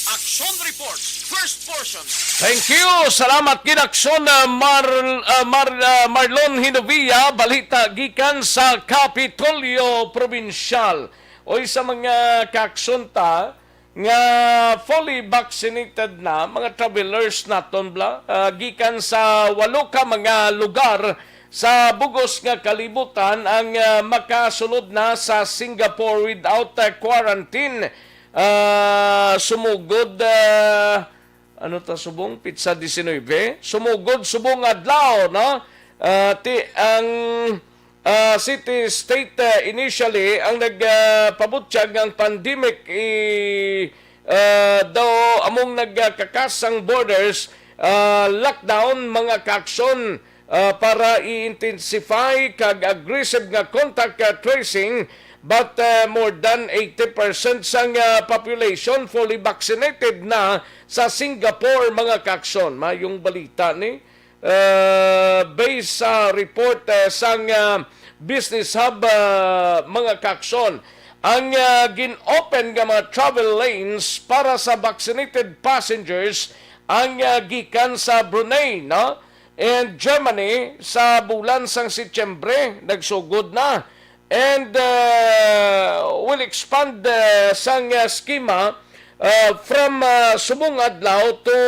Action Report, first portion. Thank you. Salamat gid, Aksyon, ah, Mar-, ah, Mar-, ah, Marlon Hinovia. Balita gikan sa Kapitolyo Probinsyal. Oy, sa mga kaaksyon ta, nga fully vaccinated na mga travelers naton, bla, ah, gikan sa walo ka mga lugar sa bugos nga kalibutan ang, ah, makasulod na sa Singapore without, ah, quarantine. Ah, sumugod, ah, ano ta subong, pitsa diecinuebe? Sumugod subong adlaw, no? Ah, ti-, ang ah, city state, ah, initially ang nag, ah, pabutyag nga ang pandemic i, ah, daw among nagkakas ang borders, ah, lockdown, mga kaaksyon, ah, para i-intensify kag aggressive nga contact, ah, tracing, but, ah, more than eighty percent sang, ah, population fully vaccinated na sa Singapore, mga kaaksyon. Mayong balita ni. Uh, based sa report, uh, sang, uh, Business Hub, uh, mga kaaksyon, Ang, ah, gin-open nga mga travel lanes para sa vaccinated passengers ang, ah, gikan sa Brunei, no? And Germany sa bulan sang Setyembre nagsugod na. And, ah, will expand, ah, sang, ah, schema, ah, from, ah, subong adlaw to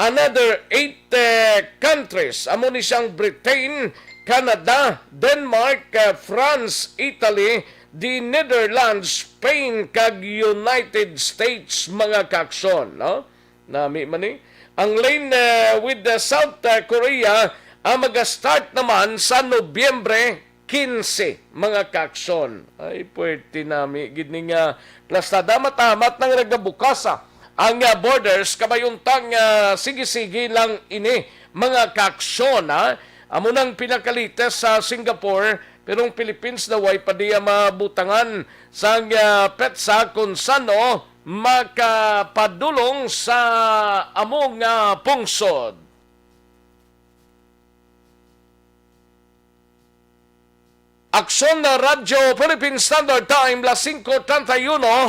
another eight, eh, countries. Amo ni siyang Britain, Canada, Denmark, eh, France, Italy, the Netherlands, Spain, kag United States, mga kaaksyon, no? Nami man ni. Ang lane, eh, with the South, eh, Korea, ang mag-start naman sa Nobyembre quince, mga kaaksyon. Ay, puwerte nami gid ni nga plastada. Matamat nang nagabukasa ang, ah, borders, kabay unta nga sige-sige lang ini, mga kaaksyon, ha? Amo nang pinakalites sa Singapore, pero ang Philippines daw way pa diya mabutangan sang, ah, petsa kon san-o makapadulong sa amo nga pungsod. Aksyon na Radyo Philippine Standard Time, las singko treinta y uno.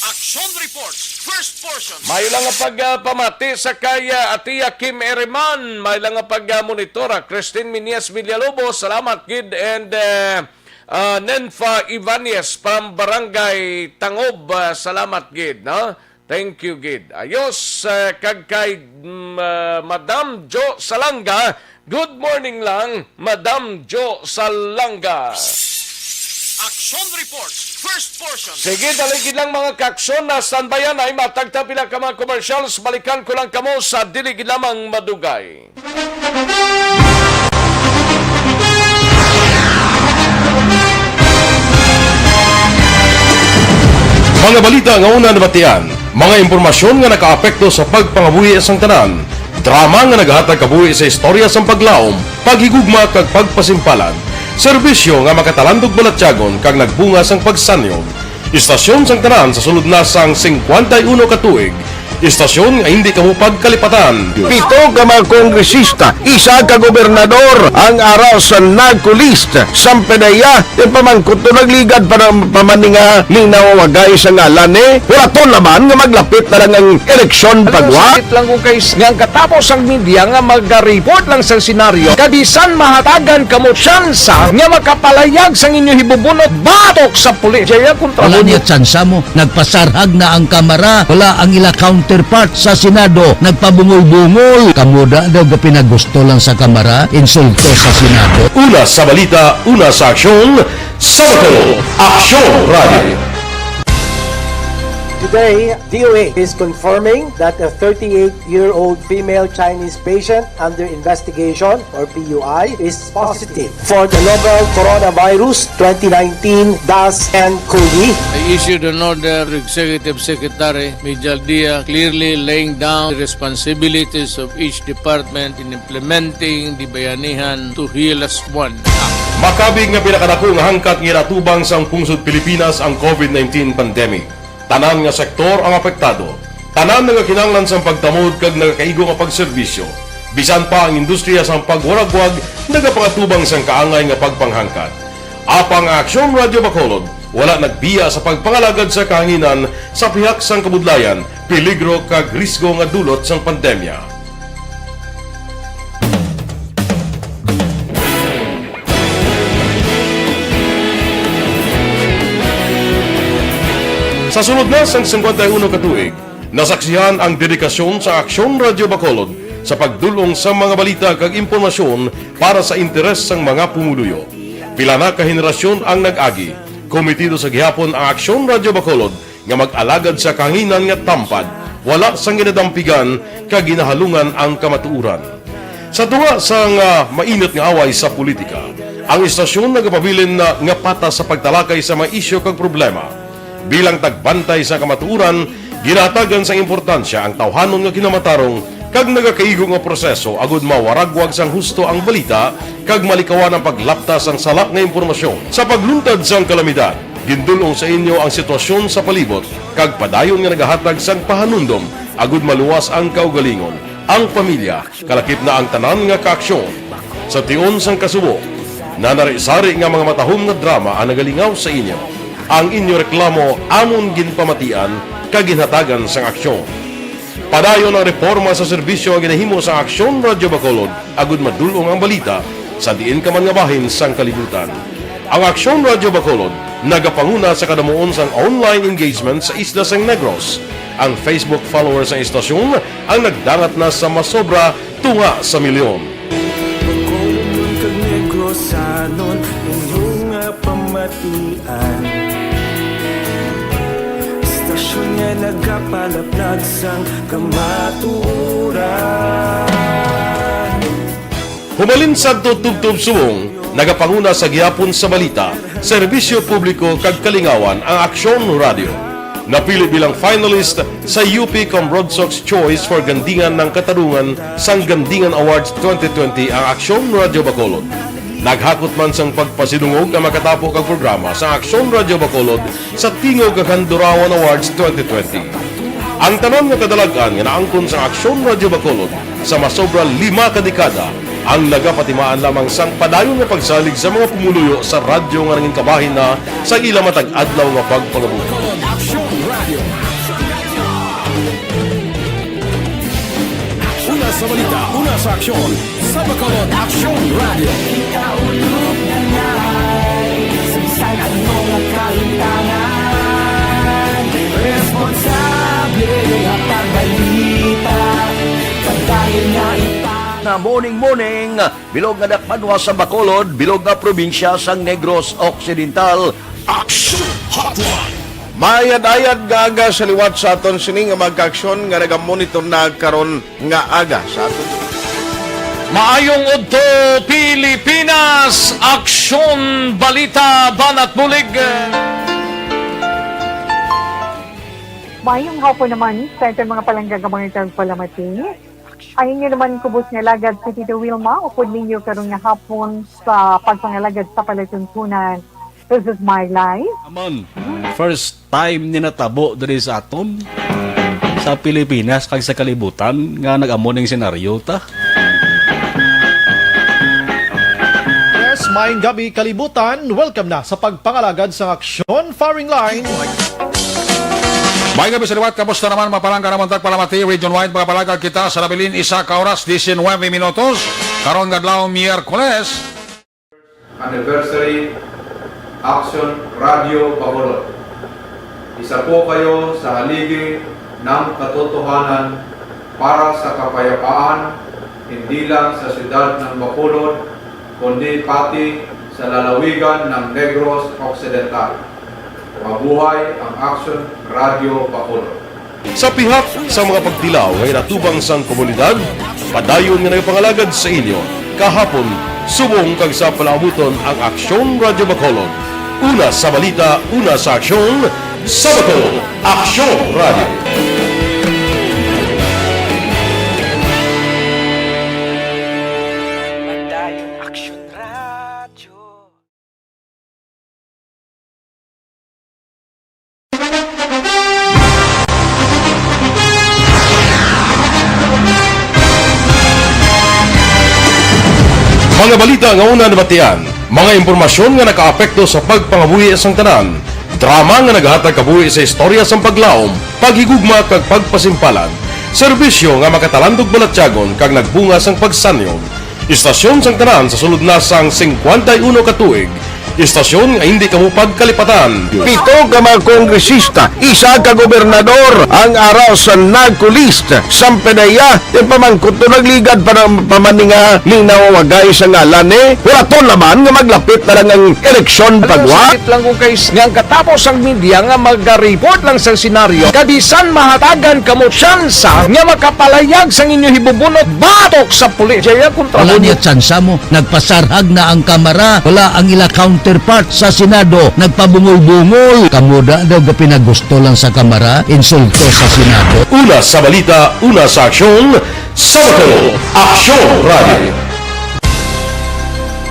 Action Report, first portion. May lang nga pagpamati sa kay, ah, Atia Kim Ereman. May lang nga pagmonitora, Christine Minias Villalobos. Salamat gid. And, eh, ah, Nenfa Ibanez from Barangay Tangob. Ah, salamat gid, no? Thank you gid. Ayos, eh, kag kay, mm, ah, Madam Jo Salanga. Good morning lang, Madam Jo Salanga. Action Report, first portion. Sige, dali gid lang, mga kaaksyon, na standbyan ay matagta pila ka mga commercials. Balikan ko lang kamo sa dili gid lamang madugay. Mga balita nga una nabatian, mga impormasyon nga nakaapekto sa pagpangabuhi sang tanan, drama nga nagahatag kabuhi sa istorya sang paglaom, paghigugma kag pagpasimpalan, serbisyo nga makatalandog balatyagon kag nagbunga sang pagsanyog. Istasyon sang tanan sa sulod na sang singkwenta y uno ka tuig. Istasyon nga hindi kamo pagkalipatan. Pito ka mga kongresista, isa ka gobernador ang ara sa NARCO list. Sampanaya, ipamangkot to nagligad pa ng pamaninga ning nawawagay sa ngalan ni. Wala to naman nga maglapit na lang ang eleksyon pagwa. Sakit lang kung kay nga ang katapos ang media nga mag-report lang sa senaryo, kabisan mahatagan kamo tsansa nga makapalayag sang inyo hibubunot batok sa pulis. Jaya kontra Wala mo. Niya tsansa mo. Nagpasarhag na ang Kamara. Wala ang ila counterpart sa Senado. Nagpabungol-bungol. Kamo da daw ga pinagusto lang sa Kamara, insulto sa Senado. Una sa balita, una sa aksyon, sa Bacolod, Aksyon Radio. Today, D O H is confirming that a thirty-eight-year-old female Chinese patient under investigation, or P U I, is positive for the novel coronavirus twenty nineteen dash N cov. I issued an order to Executive Secretary Mijal Dia, clearly laying down the responsibilities of each department in implementing the Bayanihan to Heal Us One Act. Makabig nga pinakadako nga hangkat nga ginatubang sang pungsod Pilipinas ang covid nineteen pandemic. Tanan nga sektor ang apektado. Tanan nagakinahanglan sang pagtamod kag nagakaigo nga pagserbisyo. Bisan pa ang industriya sang pagwaragwag nagapangatubang sang kaangay nga pagpanghangkat. Apang ang Aksyon Radio Bacolod wala nagbiya sa pagpangalagad sa kahanginan sa pihak sang kabudlayan, peligro kag risgo nga dulot sang pandemya. Sa sulod na sang singkwenta y uno ka tuig, nasaksihan ang dedikasyon sa Aksyon Radio Bacolod sa pagdul-ong sa mga balita kag impormasyon para sa interes sang mga pumuluyo. Pila na ka henerasyon ang nag-agi. Komitido sa gihapon ang Aksyon Radio Bacolod nga mag-alagad sa kahanginan nga tampad, wala sang ginadampigan kag ginahalungan ang kamatuoran. Sa tunga sang, ah, mainit nga away sa politika, ang istasyon nagapabilin na nga patas sa pagtalakay sa mga isyu kag problema. Bilang tagbantay sa kamatuoran, ginahatagan sang importansya ang tawhanon nga kinamatarong kag nagakaigo nga proseso agud mawaragwag sang husto ang balita kag malikawan ang paglapta sang sala nga impormasyon. Sa pagluntad sang kalamidad, gindul-ong sa inyo ang sitwasyon sa palibot kag padayon nga nagahatag sang pahanumdom agud maluwas ang kaugalingon, ang pamilya, kalakip na ang tanan nga kaaksyon. Sa tion sang kasubo, nanari-sari nga mga matahom nga drama ang nagalingaw sa inyo. Ang inyo reklamo amon ginpamatian kag ginhatagan sang aksyon. Padayon ang reporma sa serbisyo nga ginahimo sang Aksyon Radyo Bacolod, agud madul-ong ang balita sa diin ka man nga bahin sang kalibutan. Ang Aksyon Radyo Bacolod nagapanguna sa kadamuon sang online engagement sa isla sang Negros. Ang Facebook followers sang istasyon ang nagdangat na sa masobra tunga sa milyon. Bacolod kag Negrosanon, inyo nga pamatian. Istasyon nga nagapalaplag sang kamatuoran. Humalin sadto tubtob subong, nagapanguna sa gihapon sa balita, serbisyo publiko kag kalingawan ang Aksyon Radyo. Napili bilang finalist sa U P Comrod Sox Choice for Gandingan ng Katarungan sang Gandingan Awards twenty twenty ang Aksyon Radyo Bacolod. Naghakot man sang pagpasidungog ang makatapo kag programa sa Aksyon Radyo Bacolod sa Tingog kag Handurawan Awards twenty twenty. Ang tanan nga kadalag-an nga naangkon sa Aksyon Radyo Bacolod sa masobra lima ka dekada, ang nagapatimaan lamang sang padayon nga pagsalig sa mga pumuluyo sa radyo nga nangin kabahin na sa ila matag adlaw nga pagpangabuhi. Aksyon Radio. Una sa balita, una sa aksyon, sa Bacolod Aksyon Radio. Ikaulog na nga, sa bisan ano nga kalimtangan, responsable nga pagbalita, padayon nga ipa- Na morning, morning, bilog nga dakbanwa sa Bacolod, bilog nga probinsya sang Negros Occidental. Action Hotline. Maayad-ayad nga aga sa liwat sa aton sini nga mga kaaksyon nga nagamonitor na karon nga aga sa aton. Maayong udto, Pilipinas! Aksyon, balita, banat, bulig. Maayong hapon naman sa aton mga palangga nga mga tagpalamati. Ang inyo naman kubos nga alagad si Tito Wilma, upod ninyo karon nga hapon sa pagpangalagad sa palatuntunan. This is my life. Amon, first time ni natabo diri sa aton, sa Pilipinas kag sa kalibutan, nga nag-amo ning senaryo ta. Yes, maayong gabi, kalibutan. Welcome na sa pagpangalagad sang Aksyon Firing Line. Maayong gabi sa liwat, kamusta naman, mga palangga namon tagpalamati, region-wide, mga palangga kita sa nabilin, isa ka oras, diecinuebe minutos, karon nga adlaw, Miyerkules. Anniversary, Aksyon Radio Bacolod. Isa po kayo sa haligi ng katotohanan para sa kapayapaan, hindi lang sa siyudad ng Bacolod, kundi pati sa lalawigan ng Negros Occidental. Mabuhay ang Aksyon Radio Bacolod. Sa pihak sa mga pagtilaw nga ginatubang sang komunidad, padayon nga nagapangalagad sa inyo kahapon, subong kag sa palaabuton ang Aksyon Radio Bacolod. Una sa balita, una sa aksyon, sa Bacolod, Aksyon Radio. Padayon Aksyon Radio. Mga balita nga una nabatian, mga impormasyon nga nakaapekto sa pagpangabuhi sang tanan, drama nga naghatag kabuhi sa istorya sang paglaom, paghigugma kag pagpasimpalan, serbisyo nga makatalandog balatyagon kag nagbunga sang pagsanyog. Istasyon sang tanan sa sulod na sang singkwenta y uno ka tuig. Istasyon nga hindi kamo pagkalipatan. Pito ka mga kongresista, isa ka gobernador ang ara sa NAGCO list. Sampanaya, ti pamangkot to nagligad pa ng pamaninga ning nawawagay sa ngalan ni. Wala to naman nga maglapit na lang ang eleksyon pagwa. Sakit lang kung kay nga ang katapos ang media nga magariport lang sa senaryo. Kabisan mahatagan kamo tsansa nga makapalayag sang inyo hibubunot batok sa pulis. Jaya kontra Wala mo niya tsansa mo. Nagpasarhag na ang Kamara. Wala ang ila counterpart sa Senado. Nagpabungol-bungol. Kamo da daw gapinagusto lang sa Kamara, insulto sa Senado. Una sa balita, una sa aksyon, sa Bacolod, Aksyon Radio.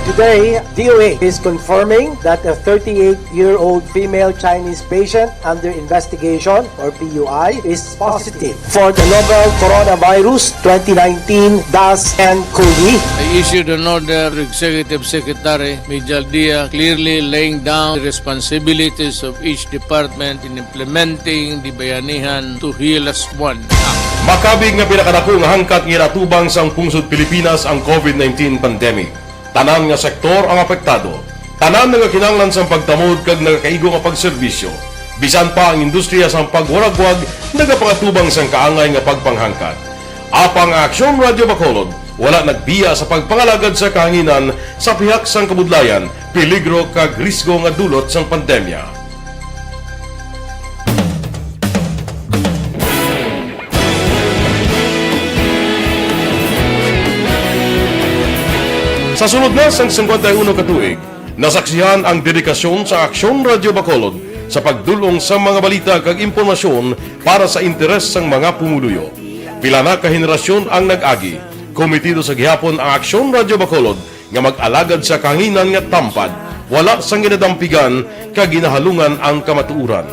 Ti Today, D O H is confirming that a thirty-eight-year-old female Chinese patient under investigation, or P U I, is positive for the novel coronavirus twenty nineteen dash N cov. I issued an order to Executive Secretary Mijal Dia, clearly laying down the responsibilities of each department in implementing the Bayanihan to Heal As One Act. Makabig nga pinakadako nga hangkat nga ginatubang sang pungsod Pilipinas ang COVID nineteen pandemic. Tanan nga sektor ang apektado. Tanan nagakinahanglan sang pagtamod kag nagakaigo nga pagserbisyo. Bisan pa ang industriya sang pagwaragwag nagapangatubang sang kaangay nga pagpanghangkat. Apang ang Aksyon Radyo Bacolod wala nagbiya sa pagpangalagad sa kahanginan sa pihak sang kabudlayan, peligro kag risgo nga dulot sang pandemya. Sa sulod na sang singkwenta y uno ka tuig, nasaksihan ang dedikasyon sa Aksyon Radyo Bacolod sa pagdul-ong sa mga balita kag impormasyon para sa interes sang mga pumuluyo. Pila na ka henerasyon ang nag-agi. Komitido sa gihapon ang Aksyon Radyo Bacolod nga mag-alagad sa kahanginan nga tampad, wala sang ginadampigan kag ginahalungan ang kamatuoran.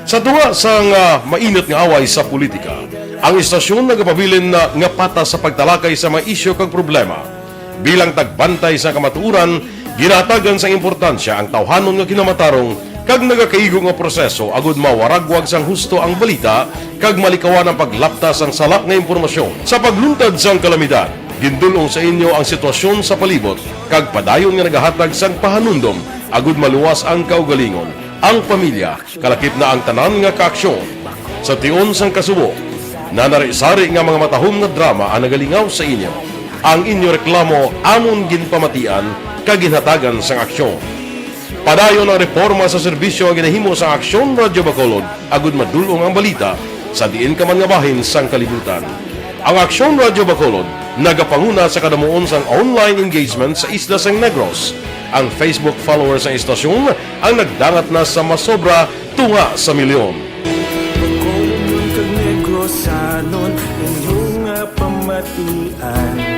Sa tunga sang, ah, mainit nga away sa politika, ang istasyon nagapabilin na nga patas sa pagtalakay sa mga isyu kag problema. Bilang tagbantay sa kamatuoran, ginahatagan sang importansya ang tawhanon nga kinamatarong kag nagakaigo nga proseso agud mawaragwag sang husto ang balita kag malikawan ang paglapta sang sala nga impormasyon. Sa pagluntad sang kalamidad, gindul-ong sa inyo ang sitwasyon sa palibot kag padayon nga nagahatag sang pahanumdom agud maluwas ang kaugalingon, ang pamilya, kalakip na ang tanan nga kaaksyon. Sa tion sang kasubo, nanari-sari nga mga matahom nga drama ang nagalingaw sa inyo. Ang inyo reklamo amon ginpamatian kag ginhatagan sang aksyon. Padayon ang reporma sa serbisyo nga ginahimo sa Aksyon Radyo Bacolod agud madul-ong ang balita sa diin ka man nga bahin sang kalibutan. Ang Aksyon Radyo Bacolod nagapanguna sa kadamuon sang online engagement sa isla sang Negros. Ang Facebook followers sang istasyon ang nagdangat na sa masobra tunga sa milyon. Bacolodnon kag Negrosanon, inyo nga pamatian.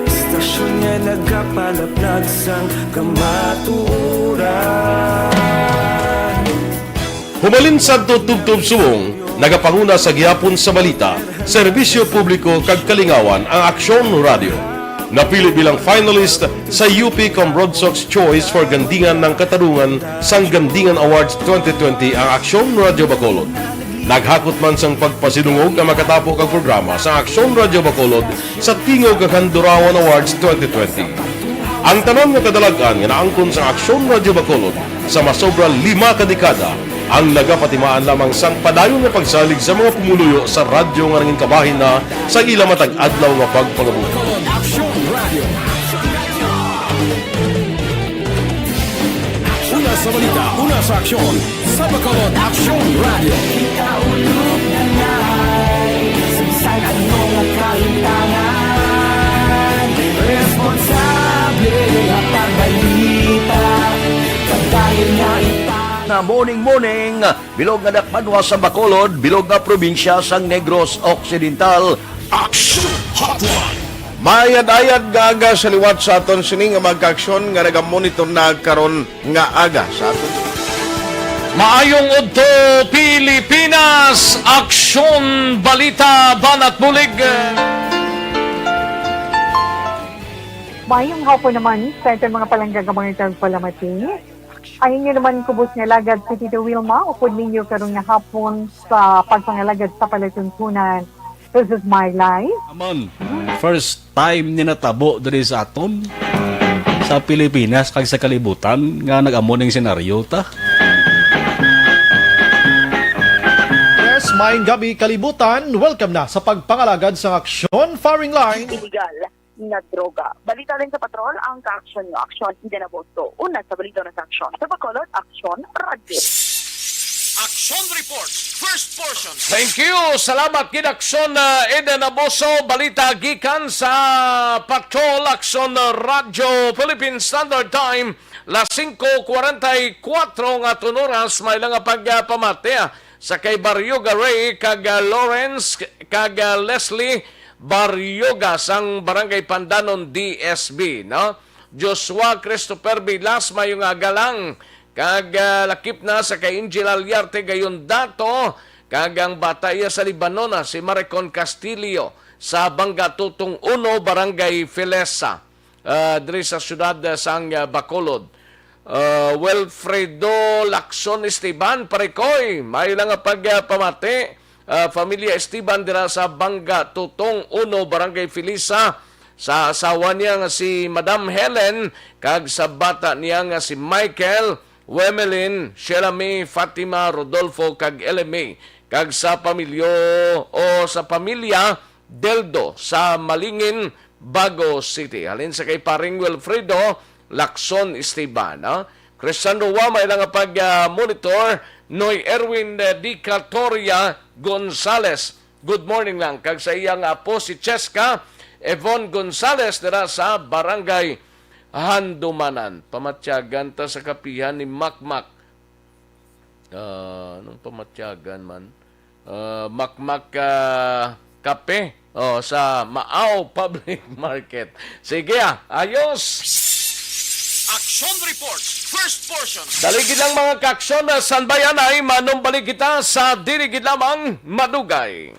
Istasyon nga nagapalaplag sang kamatuoran. Humalin sadto tubtob subong, nagapanguna sa gihapon sa balita, serbisyo publiko kag kalingawan ang Aksyon Radio. Napili bilang finalist sa U P Cambrodsoc's Choice for Gandingan ng Katarungan sang Gandingan Awards twenty twenty ang Aksyon Radio Bacolod. Naghakot man sang pagpasidungog ang makatapo kag programa sa Aksyon Radio Bacolod sa Tingog kag Handurawan Awards twenty twenty. Ang tanan nga kadalag-an nga naangkon sang Aksyon Radio Bacolod sa masobra lima ka dekada ang nagapatimaan lamang sang padayon nga pagsalig sa mga pumuluyo sa radyo nga nangin kabahin na sa ila matag adlaw nga pagpangabuhi. Aksyon Radio. Una sa balita, una sa aksyon, sa Bacolod Aksyon Radio. Kita ulog na ngay, sa bisan ano nga kahitangan, responsable nga pagbalita, kag dayon nga ipang- Na morning, morning, bilog nga dakbanwa sa Bacolod, bilog nga probinsya sang Negros Occidental. Action Hotline. Maayad-ayad nga aga sa liwat sa aton sini nga mga kaaksyon nga nagamonitor na karon nga aga sa aton. Maayong udto, Pilipinas! Aksyon, balita, banat bulig. Maayong hapon naman sa aton mga palangga nga mga tagpalamati. Ang inyo naman kubos nga alagad si Tito Wilma, upod ninyo karon nga hapon sa pagpangalagad sa palatuntunan. This is my life. Aman, first time ni natabo diri sa aton, sa Pilipinas kag sa kalibutan nga nag-amo ning senaryo ta. Yes, maayong gabi, kalibutan. Welcome na sa pagpangalagad sang aksyon, firing line. Illegal na droga. Balita din sa patrol, ang kaaksyon nyo. Aksyon, Eden Agosto. Una sa balita na sa aksyon. Sa Bacolod, Aksyon, Radyo. Action Report, first portion. Thank you. Salamat gid, Aksyon, uh, Eden Abuso. Balita gikan sa Patrol, Aksyon, uh, Radyo Philippine Standard Time, las singko kwarenta y kuwatro nga aton oras. May lang nga pagpamati, ah, sa kay Barrio Garay kag, ah, Lawrence kag, ah, Leslie Baryoga sang Barangay Pandanon, D S B, no? Joshua Christopher Vilas, mayo nga aga lang. Kag, ah, lakip na sa kay Angel Aliarte gayon dato, kag ang bata iya sa Libanona, si Maricon Castillo, sa Bangga Tutong Uno, Barangay Filesa, ah, diri sa siyudad, ah, sang, ah, Bacolod. Ah, Wilfredo Lacson Esteban, Parikoy, may lang nga pagpamati. Ah, Familia Esteban dira sa Bangga Tutong Uno, Barangay Filesa, sa asawa niya nga si Madam Helen, kag sa bata niya nga si Michael, Wemelin, Shelami, Fatima, Rodolfo, kag L M A, kag sa pamilyo o sa pamilya Deldo sa Malingin, Bago City. Halin sa kay Paring Wilfredo Lacson Esteban, ha? Christian Roa, may lang nga pag, ah, monitor, Noy Erwin, eh, Dicatoria Gonzales. Good morning lang. Kag sa iyang apo si Cheska Evon Gonzales dira sa Barangay Handumanan. Pamatyagan ta sa kapihan ni Makmak. Ah, anong pamatyagan man? Ah, Makmak, ah, Kape. Oh, sa Maaw Public Market. Sige, ah. Ayos. Action Report, first portion. Dali gid lang, mga kaaksyon, na sanbayan ay manumbalik kita sa dili gid lamang madugay.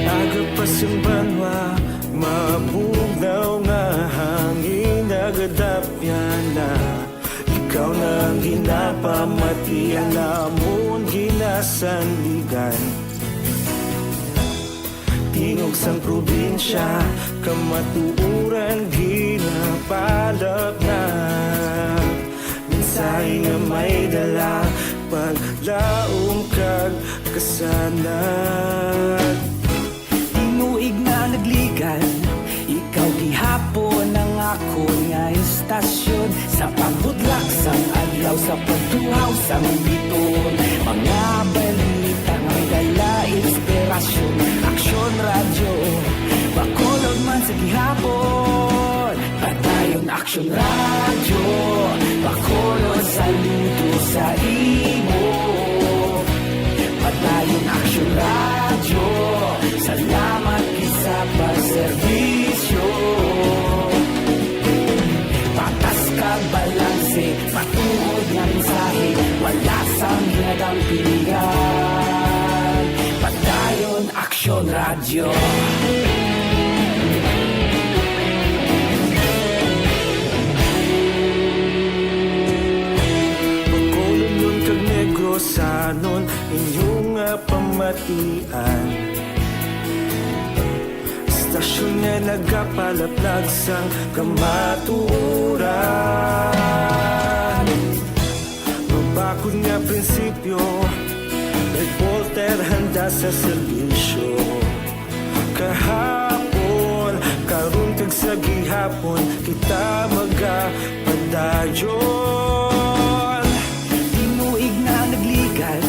Aga pa sang banwa, mabugnaw nga hangin nagadapyan na. Ikaw na ang ginapamati, ang amon ginasandigan. Tingog sang probinsya, kamatuoran ginapalapnap. Mensahe nga may dala, paglaom kag kasanag. Tinuig na nagligan, ikaw gihapon ang akon nga istasyon. Sa pagbudlak sang adlaw, sa pagtuhaw sang biton, mga balita nga may dala inspirasyon. Aksyon Radyo, Bacolod man sa gihapon. Padayon Aksyon Radyo, Bacolod, saludo sa imo. Padayon Aksyon Radyo, salamat gid sa pagserbisyo. Patas kag balanse, matuod nga mensahe, wala sang ginadampigan. Padayon Aksyon Radyo. Bacolodnon kag Negrosanon, inyo nga pamatian. Istasyon nga nagapalaplag sang kamatuoran. Mabakod nga prinsipyo, reporter handa sa serbisyo. Kahapon, karon kag sa gihapon, kita magapadayon. Tinuig na nagligan,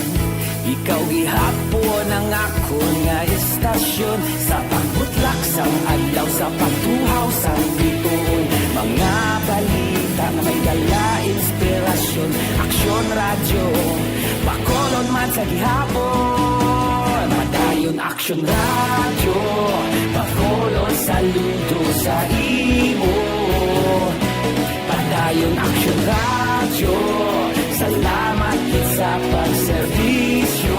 ikaw gihapon ang akon nga istasyon. Sa pagbutlak sang adlaw, sa pagtuhaw sang bituon, mga balita nga may dala inspirasyon. Aksyon Radyo, Bacolod man sa gihapon. Padayon Aksyon Radyo, Bacolod, saludo sa imo. Padayon Aksyon Radyo, salamat gid sa pagserbisyo.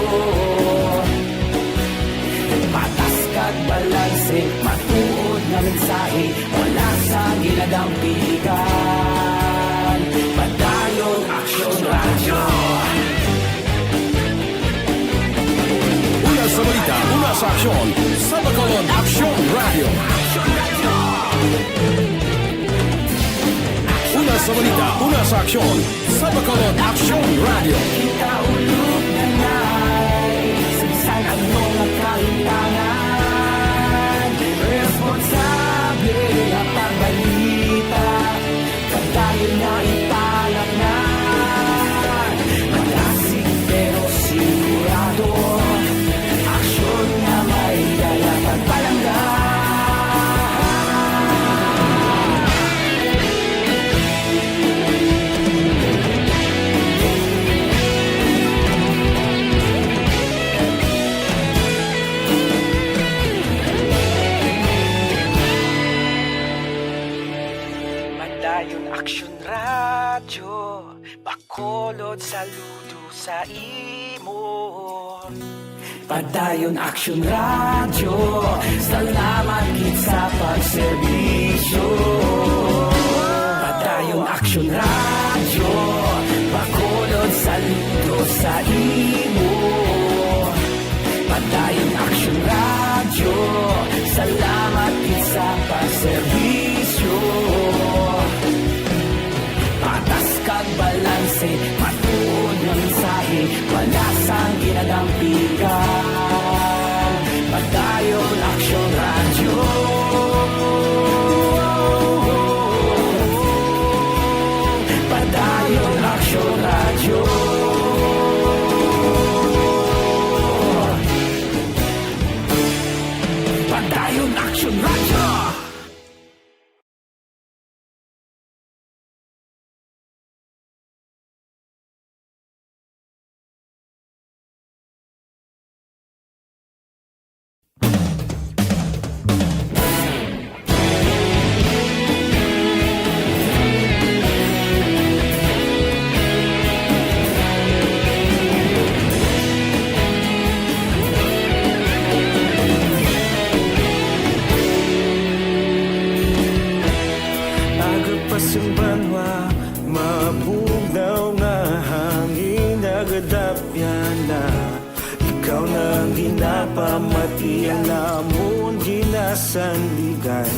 Patas kag balanse, matuod nga mensahe, wala sa ginadampigan. Padayon Aksyon Radyo. Una sa balita, una sa aksyon, sa Bacolod Aksyon Radyo. Una sa balita, una sa aksyon, sa Bacolod Aksyon Radyo. Kita ulog na nay, sa bisan ano nga kahimtangan, responsable ang pagbalita. Padayon nga ipalapngan, madasig pero sigurado. Saludo sa imo. Padayon Aksyon Radyo, salamat gid sa pagserbisyo. Padayon Aksyon Radyo, Bacolod, saludo sa imo. Padayon Aksyon Radyo, salamat gid sa pagserbisyo. Patas kag balanse, matuod nga mensahe, wala sang ginadampigan. Padayon Aksyon Radyo. Padayon Aksyon Radyo. Padayon Aksyon Radyo. Aga pa sang banwa, mabugnaw nga hangin nagadapyan na. Ikaw na ang ginapamati, ang amon ginasandigan.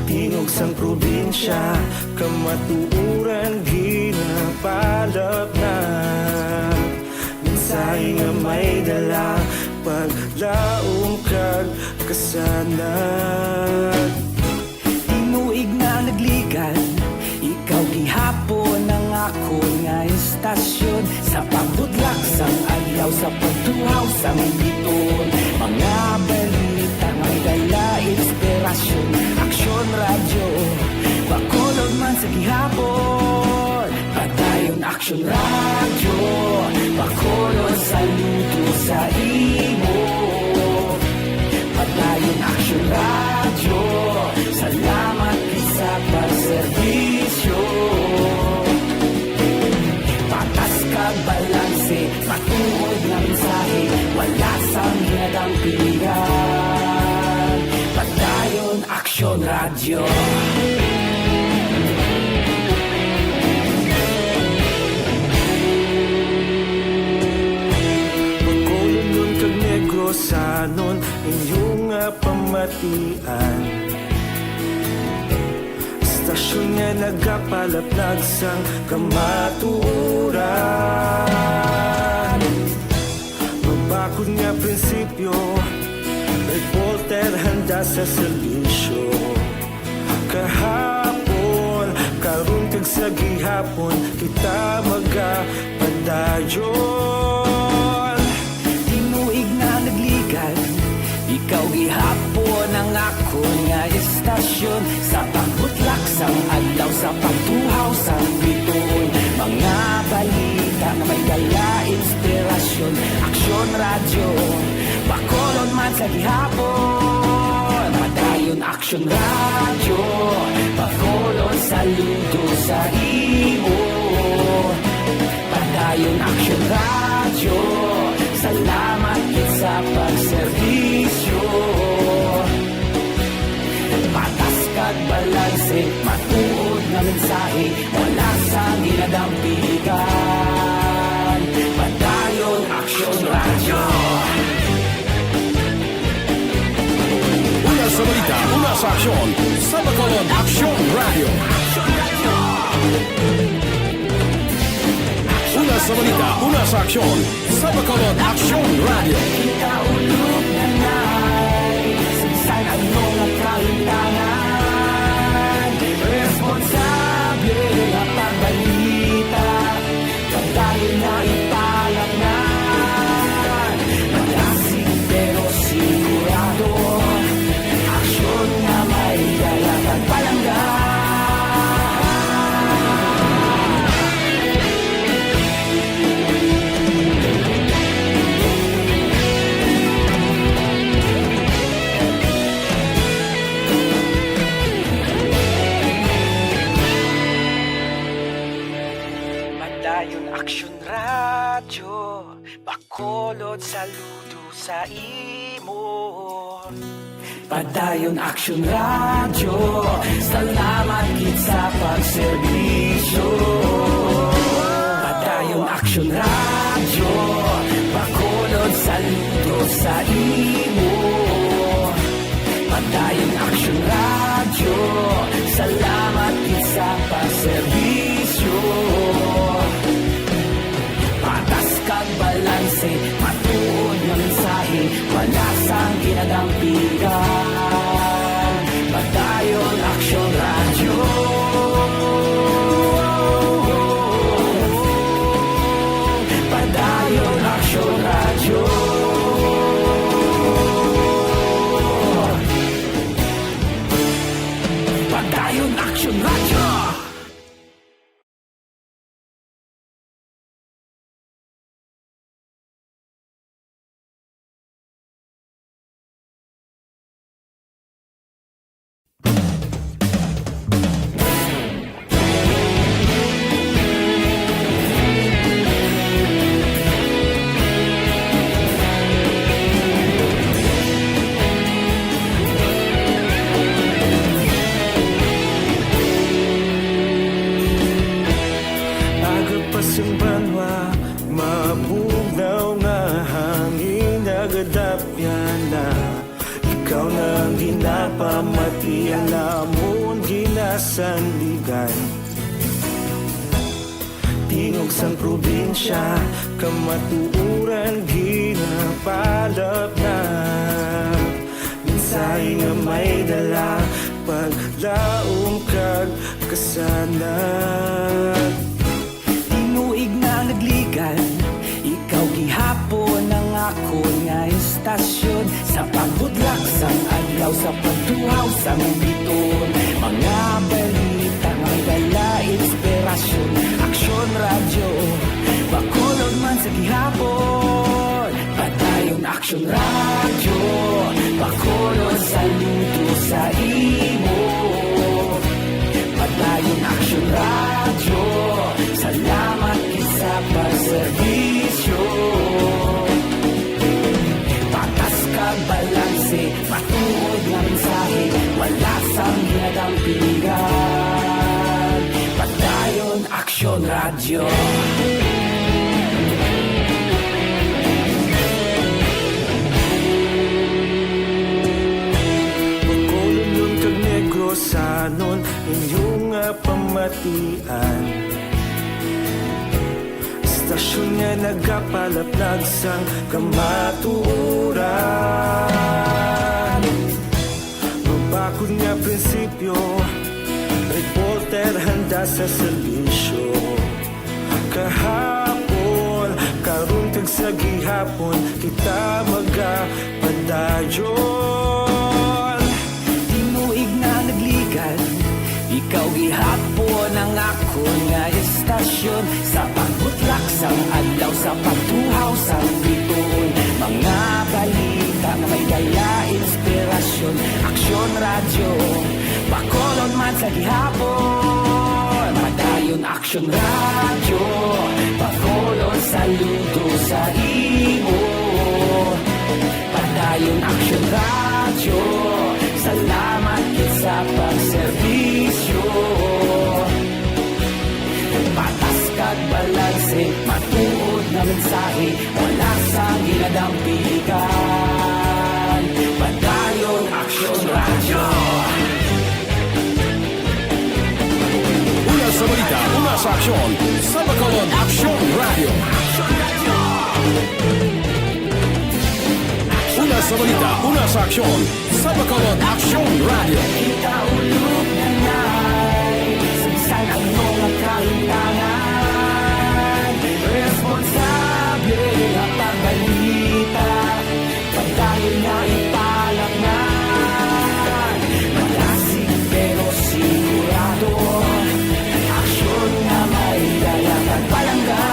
Tingog sang probinsya, kamatuoran ginapalapnag. Mensahe nga may dala, paglaom kag kasanag. Tinuig na nagligad, ikaw gihapon ang akon nga istasyon. Sa pagbudlak sang adlaw, sa pagtuhaw sang bituon, mga balita may dala inspirasyon. Aksyon Radyo, Bacolod man sa gihapon. Padayon Aksyon Radyo, Bacolod, saludo sa imo. Padayon Aksyon Radyo, salamat gid sa pagserbisyo. Patas kag balanse, matuod nga mensahe, wala sang ginadampigan. Padayon Aksyon Radyo. Bacolodnon kag Negrosanon, inyo nga pamatian. Istasyon nga nagapalaplag sang kamatuoran. Mabakod nga prinsipyo, reporter handa sa serbisyo. Kahapon, karon kag sa gihapon, kita magapadayon. Tinuig na nagligad, ikaw gihapon ang akon nga istasyon. Sa pagbutlak sang adlaw, sa pagtuhaw sang bituon, mga balita nga may dala inspirasyon. Aksyon Radyo, Bacolod man sa gihapon. Padayon Aksyon Radyo, Bacolod, saludo sa imo. Padayon Aksyon Radyo, salamat gid sa pagserbisyo. Patas kag balanse, matuod nga mensahe, wala sang ginadampigan. Padayon Aksyon Radyo. Una sa balita, una sa aksyon, sa Bacolod Aksyon Radyo. Una sa balita, una sa aksyon, sa Bacolod Aksyon Radyo. Ikaulog na na'y sinsay ang mga kahitangan. Responsable nga pagbalita, padayon na ipalapnan. Malasig pero sigurado, aksyon nga may dala kag palangga. Saludo sa imo. Padayon Aksyon Radyo, salamat gid sa pagserbisyo. Padayon Aksyon Radyo, Bacolod, saludo sa imo. Padayon Aksyon Radyo, salamat gid sa pagserbisyo. Patas kag balanse, matuod nga mensahe, wala sang ginadampigan. Padayon Aksyon Radyo. Padayon Aksyon Radyo. Padayon Aksyon Radyo. Aga pa sang banwa, mabugnaw nga hangin nagadapyan na. Ikaw na ang ginapamati, ang amon ginasandigan. Tingog sang probinsya, kamatuoran ginapalapnap. Mensahe nga may dala, paglaom kag kasanag. Tinuig na nagligan, ikaw gihapon ang akon nga istasyon. Sa pagbudlak sang adlaw, sa pagtuhaw sang biton, mga balita nga may dala inspirasyon. Aksyon Radyo, Bacolod man sa gihapon. Padayon Aksyon Radyo, Bacolod, saludo sa imo. Padayon Aksyon Radyo, salamat gid sa pagserbisyo. Patas kag balanse, matuod nga mensahe, wala sang ginadampigan. Padayon Aksyon Radyo. Bacolodnon kag Negrosanon, inyo nga pamatian. Istasyon nga nagapalaplag sang kamatuoran. Mabakod nga prinsipyo, reporter handa sa serbisyo. Kahapon, karon kag sa gihapon, kita magapadayon. Tinuig na nagligan, ikaw gihapon ang akon nga istasyon. Sa pagbutlak sang adlaw, sa pagtuhaw sang bituon, mga balita nga may dala inspirasyon. Aksyon Radyo, Bacolod man sa gihapon. Padayon Aksyon Radyo, Bacolod, saludo sa imo. Padayon Aksyon Radyo, salamat gid sa pagserbisyo. Patas kag balanse, matuod nga mensahe, wala sang ginadampigan. Padayon Aksyon Radyo. Una sa balita, una sa aksyon, sa Bacolod Aksyon Radyo. Una sa balita, una sa aksyon, sa Bacolod Aksyon Radyo. Kita ulog na nai, sa bisan ano nga kahintangan, responsable nga pagbalita, padayon nga ipalapngan. Malasig pero sigurado, aksyon nga may dala kag palangga.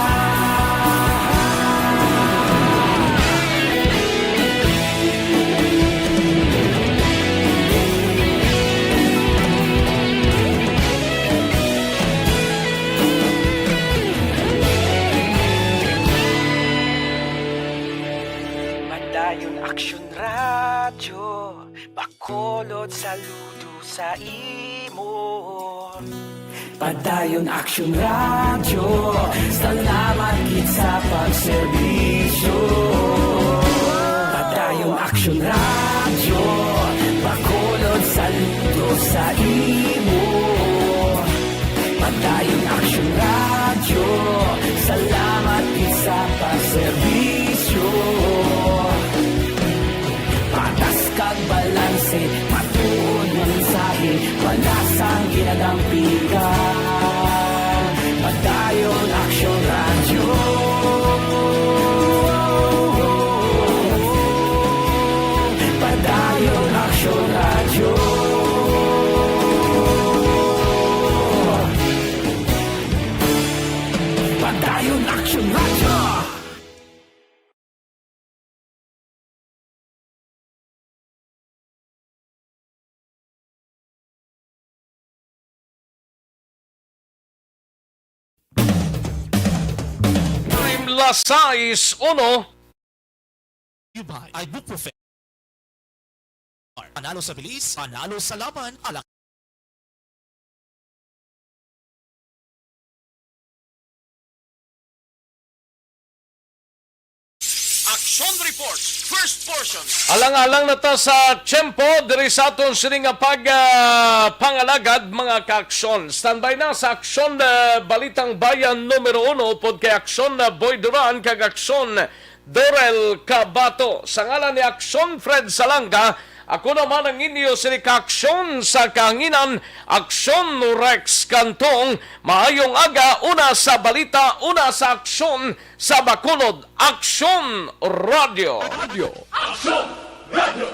Ayon Aksyon Radyo, Bacolod, saludo sa imo. Padayon Aksyon Radyo, salamat gid sa pagserbisyo. Padayon Aksyon Radyo, Bacolod, saludo sa imo. Padayon Aksyon Radyo, salamat gid sa pagserbisyo. Patas kag balanse, matuod nga mensahe, wala sang ginadampigan. Padayon Aksyon Radyo. Padayon Aksyon Radyo. Padayon Aksyon Radyo. Time las sais uno. You buy ibuprofen. Panalo sa bilis, panalo sa laban, alak. Action Report, first portion. Alang-alang na ta sa tiyempo diri sa aton sini nga pag, ah, pangalagad, mga ka-aksyon. Standby na sa Aksyon, ah, Balitang Bayan numero uno, upod kay Aksyon, ah, Boy Duran kag Aksyon Dorel Cabato. Sa ngalan ni Aksyon Fred Salanga, ako naman ang inyo sini ka-aksyon sa kahanginan, Aksyon Rex Cantong. Maayong aga, una sa balita, una sa aksyon, sa Bacolod, Aksyon Radyo. Radyo. Aksyon Radyo.